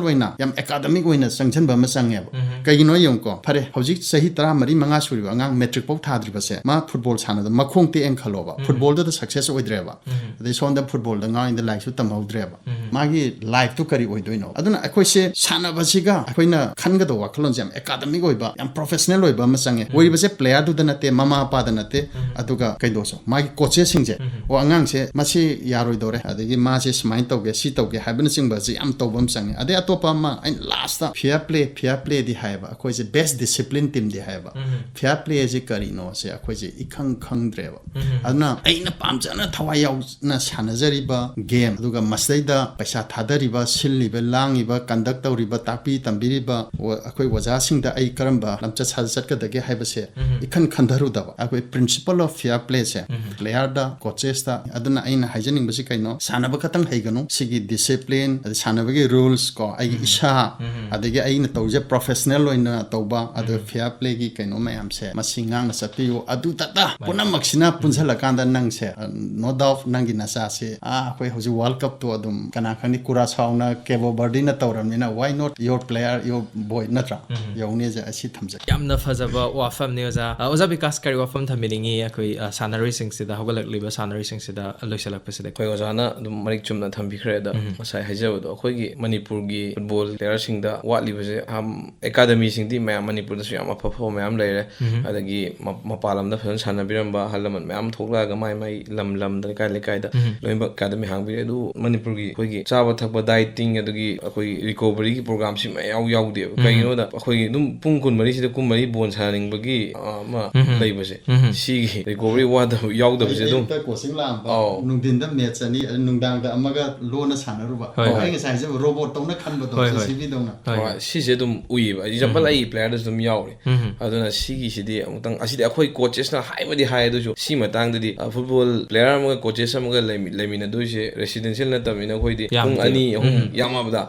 ꯑꯣꯏꯅ, ꯌꯥꯝ ꯑꯦꯀꯥꯗꯃꯤꯛ ꯑꯣꯏꯅ ꯆꯪꯁꯤꯟꯕ ꯑꯃ ꯆꯪꯉꯦꯕ꯫ ꯀꯩꯒꯤꯅꯣ ꯌꯦꯡꯉꯨꯀꯣ, ꯐꯔꯦ, ꯍꯧꯖꯤꯛ ꯆꯍꯤ ꯇꯔꯥꯃꯔꯤ ꯃꯉꯥ ꯁꯨꯔꯤꯕ ꯑꯉꯥꯡ, ꯃꯦꯇ꯭ꯔꯤꯛ ꯐꯥꯎ ꯊꯥꯗ꯭ꯔꯤꯕꯁꯦ, ꯃꯥ ꯐꯨꯠꯕꯣꯜ ꯁꯥꯟꯅꯗ ꯃꯈꯣꯡ ꯇꯦꯛꯑꯦꯅ ꯈꯜꯂꯣꯕ, ꯐꯨꯠꯕꯣꯜꯗꯨꯗ ꯁꯛꯁꯦꯁ ꯑꯣꯏꯗ꯭ꯔꯦꯕ, ꯑꯗꯩ ꯁꯣꯝꯗ ꯐꯨꯠꯕꯣꯜꯗ ꯉꯥꯎꯔꯤꯉꯩꯗ ꯂꯥꯏꯔꯤꯛꯁꯨ ꯇꯝꯍꯧꯗ꯭ꯔꯦꯕ, ꯃꯥꯒꯤ ꯂꯥꯏꯐꯇꯨ ꯀꯔꯤ ꯑꯣꯏꯗꯣꯏꯅꯣ? ꯑꯗꯨꯅ ꯑꯩꯈꯣꯏꯁꯦ ꯁꯥꯟꯅꯕꯁꯤꯒ ꯑꯩꯈꯣꯏꯅ ꯈꯟꯒꯗꯧꯕ ꯋꯥꯈꯜꯂꯣꯟꯁꯦ ꯌꯥꯝ ꯑꯦꯀꯥꯗꯃꯤꯛ ꯑꯣꯏꯕ, ꯌꯥꯝ ꯄ꯭ꯔꯣꯐꯦꯁꯅꯦꯜ ꯑꯣꯏꯕ ꯑꯃ ꯆꯪꯉꯦ꯫ ꯑꯣꯏꯔꯤꯕꯁꯦ ꯄ꯭ꯂꯦꯌꯔꯗꯨꯗ ꯅꯠꯇꯦ, ꯃꯃꯥ ꯃꯄꯥꯗ ꯅꯠꯇꯦ, ꯑꯗꯨꯒ ꯀꯩꯗꯧꯁꯨ ꯃꯥꯒꯤ ꯀꯣꯆꯦꯁꯁꯤꯡꯁꯦ, ꯑꯣ, ꯑꯉꯥꯡꯁꯦ ꯃꯁꯤ ꯌꯥꯔꯣꯏꯗꯧꯔꯦ, ꯑꯗꯒꯤ ꯃꯥꯁꯦ ꯁꯨꯃꯥꯏꯅ ꯇꯧꯒꯦ, ꯁꯤ ꯇꯧꯒꯦ ꯍꯥꯏꯕꯅꯆꯤꯡꯕꯁꯦ ꯌꯥꯝ ꯇꯧꯕ ꯑꯃ ꯆꯪꯉꯦ꯫ ꯑꯗꯩ ꯑꯇꯣꯞꯄ ꯑꯃ ꯑꯩꯅ ꯂꯥꯁꯇ ꯐꯤꯌꯔ ꯄ꯭ꯂꯦ, ꯐꯤꯌꯔ ꯄ꯭ꯂꯦꯗꯤ ꯍꯥꯏꯌꯦꯕ, ꯑꯩꯈꯣꯏꯁꯦ ꯕꯦꯁ ꯗꯤꯁꯤꯄ꯭ꯂꯤꯟ ꯇꯤꯝꯗꯤ ꯍꯥꯏꯌꯦꯕ꯫ ꯐꯤꯌꯔ ꯄ꯭ꯂꯦꯁꯦ ꯀꯔꯤꯅꯣꯁꯦ ꯑꯩꯈꯣꯏꯁꯦ ꯏꯈꯪ ꯈꯪꯗ꯭ꯔꯦꯕ꯫ ꯑꯗꯨꯅ ꯑꯩꯅ ꯄꯥꯝꯖꯅ ꯊꯋꯥꯏ ꯌꯥꯎꯅ ꯁꯥꯟꯅꯖꯔꯤꯕ ꯒꯦꯝ, ꯑꯗꯨꯒ ꯃꯁꯤꯗꯩꯗ ꯄꯩꯁꯥ ꯊꯥꯗꯔꯤꯕ, ꯁꯤꯜꯂꯤꯕ, ꯂꯥꯡꯉꯤꯕ, ꯀꯟꯗꯛ ꯇꯧꯔꯤꯕ, ꯇꯥꯛꯄꯤ ꯇꯝꯕꯤꯔꯤꯕ ꯑꯣ-, ꯑꯩꯈꯣꯏ ꯑꯣꯖꯥꯁꯤꯡꯗ ꯑꯩ ꯀꯔꯝꯕ ꯂꯝꯆꯠ ꯁꯥꯖꯠ ꯆꯠꯀꯗꯒꯦ ꯍꯥꯏꯕꯁꯦ ꯏꯈꯟ ꯈꯟꯊꯔꯨꯗꯕ꯫ ꯑꯩꯈꯣꯏ ꯄ꯭ꯔꯤꯟꯁꯤꯄꯜ ꯑꯣꯐ ꯐꯤꯌꯔ ꯄ꯭ꯂꯦꯁꯦ ꯄ꯭ꯂꯦꯌꯔꯗ, ꯀꯣꯆꯦꯁꯇ꯫ ꯑꯗꯨꯅ ꯑꯩꯅ ꯍꯥꯏꯖꯅꯤꯡꯕꯁꯤ ꯀꯩꯅꯣ? ꯁꯥꯟꯅꯕ ꯈꯛꯇꯪ ꯍꯩꯒꯅꯨ, ꯁꯤꯒꯤ ꯗꯤꯁꯤꯄ꯭ꯂꯤꯟ, ꯑꯗꯩ ꯁꯥꯟꯅꯕꯒꯤ ꯔꯨꯜꯁ ꯀꯣ, ꯑꯩꯒꯤ ꯏꯁꯥ, ꯑꯗꯒꯤ ꯑꯩꯅ ꯇꯧꯔꯤꯁꯦ ꯄ꯭ꯔꯣꯐꯦꯁꯅꯦꯜ ꯑꯣꯏꯅ ꯇꯧꯕ, ꯑꯗꯨꯒ ꯐꯤꯌꯔ ꯄ꯭ꯂꯦꯒꯤ ꯀꯩꯅꯣ ꯃꯌꯥꯝꯁꯦ, ꯃꯁꯤ ꯉꯥꯛꯅ ꯆꯠꯄꯤꯌꯨ꯫ ꯑꯗꯨꯇꯇ ꯄꯨꯝꯅꯃꯛꯁꯤꯅ ꯄꯨꯟꯁꯤꯜꯂꯀꯥꯟꯗ ꯅꯪꯁꯦ, ꯅꯣ ꯗꯥꯎꯠ, ꯅꯪꯒꯤ ꯅꯆꯥꯁꯦ, ꯑꯥ, ꯑꯩꯈꯣꯏ ꯍꯧꯖꯤꯛ ꯋꯥꯔꯜ ꯀꯞꯇꯣ ꯑꯗꯨꯝ ꯀꯅꯥ ꯈꯪꯅꯤ, ꯄ꯭ꯔꯥꯁꯥꯎꯅ ꯀꯦꯕꯣ ꯕꯔꯗꯤꯅ ꯇꯧꯔꯕꯅꯤꯅ, why not your player, your boy, ꯅꯠꯇ꯭ꯔꯥ? ꯌꯧꯅꯤꯁꯦ ꯑꯁꯤ ꯊꯝꯖꯒꯦ꯫ ꯌꯥꯝꯅ ꯐꯖꯕ ꯋꯥꯐꯝꯅꯤ ꯑꯣꯖꯥ꯫ ꯑ, ꯑꯣꯖꯥ ꯕꯤꯀꯥꯁ, ꯀꯔꯤ ꯋꯥꯐꯝ ꯊꯝꯕꯤꯅꯤꯡꯉꯤ ꯑꯩꯈꯣꯏ, ꯑ, ꯁꯥꯟꯅꯔꯣꯏꯁꯤꯡꯁꯤꯗ, ꯍꯧꯒꯠꯂꯛꯂꯤꯕ ꯁꯥꯟꯅꯔꯣꯏꯁꯤꯡꯁꯤꯗ ꯂꯣꯏꯁꯤꯜꯂꯛꯄꯁꯤꯗ? ꯑꯩꯈꯣꯏ ꯑꯣꯖꯥꯅ ꯑꯗꯨꯝ ꯃꯔꯤꯛ ꯆꯨꯝꯅ ꯊꯝꯕꯤꯈ꯭ꯔꯦ꯫ ꯑꯗ ꯉꯁꯥꯏ ꯍꯥꯏꯖꯕꯗꯣ, ꯑꯩꯈꯣꯏꯒꯤ ꯃꯅꯤꯄꯨꯔꯒꯤ ꯐꯨꯠꯕꯣꯜ ꯄ꯭ꯂꯦꯌꯔꯁꯤꯡꯗ ꯋꯥꯠꯂꯤꯕꯁꯦ, ꯑꯍꯝ, ꯑꯦꯀꯥꯗꯃꯤꯁꯤꯡꯗꯤ ꯃꯌꯥꯝ ꯃꯅꯤꯄꯨꯔꯗꯁꯨ ꯌꯥꯝ ꯑꯐ ꯑꯐꯕ ꯃꯌꯥꯝ ꯂꯩꯔꯦ꯫ ꯑꯗꯒꯤ ꯃ- ꯃꯄꯥꯟ ꯂꯝꯗ ꯐꯖꯅ ꯁꯥꯟꯅꯕꯤꯔꯝꯕ ꯑꯍꯜ ꯂꯃꯟ ꯃꯌꯥꯝ ꯊꯣꯛꯂꯛꯑꯒ ꯃꯥꯏ ꯃꯥꯏ ꯂꯝ ꯂꯝꯗ, ꯂꯩꯀꯥꯏ ꯂꯩꯀꯥꯏꯗ ꯂꯣꯏꯅꯃꯛ ꯑꯦꯀꯥꯗꯃꯤ ꯍꯥꯡꯕꯤꯔꯦ꯫ ꯑꯗꯨꯕꯨ ꯃꯅꯤꯄꯨꯔꯒꯤ ꯑꯩꯈꯣꯏꯒꯤ ꯆꯥꯕ ꯊꯛꯄ, ꯗꯥꯏꯇꯤꯡ, ꯑꯗꯒꯤ ꯑꯩꯈꯣꯏꯒꯤ ꯔꯤꯀꯣꯕꯔꯤꯒꯤ ꯄ꯭ꯔꯣꯒ꯭ꯔꯥꯝꯁꯤ ꯃꯌꯥꯝ ꯌꯥꯎꯗꯦꯕ꯫ ꯀꯩꯒꯤꯅꯣꯗ ꯑꯩꯈꯣꯏꯒꯤ ꯑꯗꯨꯝ ꯄꯨꯡ ꯀꯨꯟꯃꯔꯤꯁꯤꯗ ꯀꯨꯟꯃꯔꯤ ꯕꯣꯜ ꯁꯥꯟꯅꯅꯤꯡꯕꯒꯤ, ꯑ, ꯑꯃ ꯂꯩꯕꯁꯦ, ꯁꯤꯒꯤ ꯔꯤꯀꯣꯕꯔꯤ ꯋꯥꯗꯕ, ꯌꯥꯎꯗꯕꯁꯦ ꯑꯗꯨꯝ ꯑꯌꯨꯛꯇ ꯀꯣꯆꯤꯡ ꯂꯥꯛꯑꯝꯕ, ꯑꯧ꯫ ꯅꯨꯡꯊꯤꯟꯗ ꯃꯦꯠꯆ ꯑꯅꯤ, ꯑꯗꯩ ꯅꯨꯡꯗꯥꯡꯗ ꯑꯃꯒ ꯂꯣꯟꯅ ꯁꯥꯟꯅꯔꯨꯕ꯫ ꯍꯣꯏ, ꯍꯣꯏ꯫ ꯑꯩ ꯉꯁꯥꯏ ꯍꯥꯏꯖꯕ ꯔꯣꯕꯣꯠ ꯇꯧꯅ ꯈꯟꯕꯗꯣ, ꯍꯣꯏ, ꯍꯣꯏ꯫ ꯖꯦꯁꯤꯕꯤꯗꯧꯅ꯫ ꯍꯣꯏ꯫ ꯍꯣꯏ, ꯁꯤꯁꯦ ꯑꯗꯨꯝ ꯎꯏꯌꯦꯕ꯫ ꯑꯦꯛꯖꯥꯝꯄꯜ, ꯑꯩ ꯄ꯭ꯂꯦꯌꯔꯗꯁꯨ ꯑꯗꯨꯝ ꯌꯥꯎꯔꯤ꯫ ꯑꯗꯨꯅ ꯁꯤꯒꯤꯁꯤꯗꯤ ꯑꯃꯨꯛꯇꯪ, ꯑꯁꯤꯗꯤ ꯑꯩꯈꯣꯏ ꯀꯣꯆꯦꯁꯅ ꯍꯥꯏꯕꯗꯤ ꯍꯥꯏ, ꯑꯗꯨꯁꯨ ꯁꯤ ꯃꯇꯥꯡꯗꯗꯤ, ꯑ, ꯐꯨꯠꯕꯣꯜ ꯄ꯭ꯂꯦꯌꯔ ꯑꯃꯒ ꯀꯣꯆꯦꯁ ꯑꯃꯒ ꯂꯩꯃꯤ- ꯂꯩꯃꯤꯟꯅꯗꯣꯏꯁꯦ ꯔꯦꯁꯤꯗꯦꯟꯁꯤꯌꯦꯜ ꯅꯠꯇꯕꯅꯤꯅ, ꯑꯩꯈꯣꯏꯗꯤ ꯄꯨꯡ ꯌꯥꯝꯗꯦ꯫ ꯑꯅꯤ ꯑꯍꯨꯝ ꯌꯥꯝꯃꯕꯗ,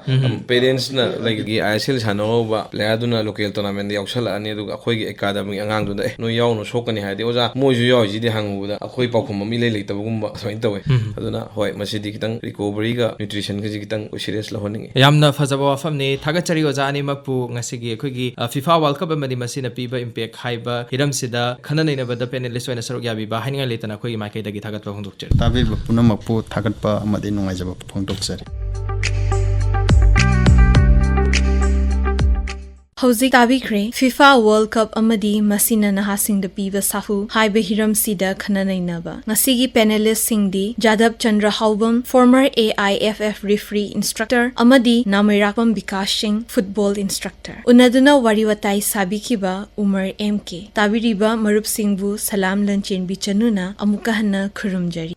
ꯄꯦꯔꯦꯟꯁꯅ ꯂꯩꯒꯤ ꯑꯥꯏ ꯑꯦꯁ ꯑꯦꯜ ꯁꯥꯟꯅꯍꯧꯕ ꯄ꯭ꯂꯦꯌꯔꯗꯨꯅ ꯂꯣꯀꯦꯜ ꯇꯣꯔꯅꯥꯃꯦꯟꯗ ꯌꯥꯎꯁꯜꯂꯛꯑꯅꯤ, ꯑꯗꯨꯒ ꯑꯩꯈꯣꯏꯒꯤ ꯑꯦꯀꯥꯗꯃꯤꯒꯤ ꯑꯉꯥꯡꯗꯨꯗ, "ꯑꯦ, ꯅꯣꯏ ꯌꯥꯎꯅ ꯁꯣꯛꯀꯅꯤ" ꯍꯥꯏꯔꯗꯤ, "ꯑꯣꯖꯥ, ꯃꯣꯏꯁꯨ ꯌꯥꯎꯔꯤꯁꯤꯗꯤ?" ꯍꯪꯉꯨꯕꯗ ꯑꯩꯈꯣꯏ ꯄꯥꯎꯈꯨꯝ ꯑꯃ ꯏꯂꯩ ꯂꯩꯇꯕꯒꯨꯝꯕ ꯑꯗꯨꯃꯥꯏꯅ ꯇꯧꯋꯦ꯫ ꯑꯗꯨꯅ ꯍꯣꯏ, ꯃꯁꯤꯗꯤ ꯈꯤꯇꯪ ꯔꯤꯀꯣꯕꯔꯤꯒ ꯅ꯭ꯌꯨꯇ꯭ꯔꯤꯁꯟꯒꯁꯤ ꯈꯤꯇꯪ ꯁꯤꯔꯤꯌꯁ ꯂꯧꯍꯟꯅꯤꯡꯉꯤ꯫ ꯌꯥꯝꯅ ꯐꯖꯕ ꯋꯥꯐꯝꯅꯤ꯫ ꯊꯥꯒꯠꯆꯔꯤ ꯑꯣꯖꯥ ꯑꯅꯤꯃꯛꯄꯨ꯫ ꯉꯁꯤꯒꯤ ꯑꯩꯈꯣꯏꯒꯤ, ꯑ, ꯐꯤꯐꯥ ꯋꯥꯔꯜ ꯀꯞ ꯑꯃꯗꯤ ꯃꯁꯤꯅ ꯄꯤꯕ ꯏꯝꯄꯦꯛ ꯍꯥꯏꯕ ꯍꯤꯔꯝꯁꯤꯗ ꯈꯟꯅ ꯅꯩꯅꯕꯗ ꯄꯦꯅꯦꯂꯤꯁ ꯑꯣꯏꯅ ꯁꯔꯨꯛ ꯌꯥꯕꯤꯕ ꯍꯥꯏꯅꯤꯡꯉꯥꯏ ꯂꯩꯇꯅ ꯑꯩꯈꯣꯏꯒꯤ ꯃꯥꯏꯀꯩꯗꯒꯤ ꯊꯥꯒꯠꯄ ꯐꯣꯡꯗꯣꯛꯆꯔꯤ꯫ ꯇꯥꯕꯤꯔꯤꯕ ꯄꯨꯝꯅꯃꯛꯄꯨ ꯊꯥꯒꯠꯄ ꯑꯃꯗꯤ ꯅꯨꯡꯉꯥꯏꯖꯕ ꯐꯣꯡꯗꯣꯛꯆꯔꯤ꯫ ꯍꯧꯖꯤꯛ ꯇꯥꯕꯤꯈ꯭ꯔꯦ ꯐꯤꯐꯥ ꯋꯥꯔꯜ ꯀꯞ ꯑꯃꯗꯤ ꯃꯁꯤꯅ ꯅꯍꯥꯁꯤꯡꯗ ꯄꯤꯕ ꯁꯥꯐꯨ ꯍꯥꯏꯕ ꯍꯤꯔꯝꯁꯤꯗ ꯈꯟꯅ ꯅꯩꯅꯕ꯫ ꯉꯁꯤꯒꯤ ꯄꯦꯅꯦꯂꯤꯁꯁꯤꯡꯗꯤ ꯖꯥꯗꯕ Chandra ꯍꯥꯎꯕꯝ, former A I F F referee instructor, ꯑꯃꯗꯤ ꯅꯥꯃꯩꯔꯥꯛꯄꯝ ꯕꯤꯀꯥꯁ ꯁꯤꯡ, football instructor꯫ ꯎꯅꯗꯨꯅ ꯋꯥꯔꯤ ꯋꯥꯇꯥꯏ ꯁꯥꯕꯤꯈꯤꯕ ꯎꯃꯔ ꯑꯦꯝ ꯀꯦ꯫ ꯇꯥꯕꯤꯔꯤꯕ ꯃꯔꯨꯞꯁꯤꯡꯕꯨ ꯁꯂꯥꯝ ꯂꯟꯆꯦꯟꯕꯤ ꯆꯅꯨꯅ ꯑꯃꯨꯛꯀ ꯍꯟꯅ ꯈꯨꯔꯨꯝꯖꯔꯤ꯫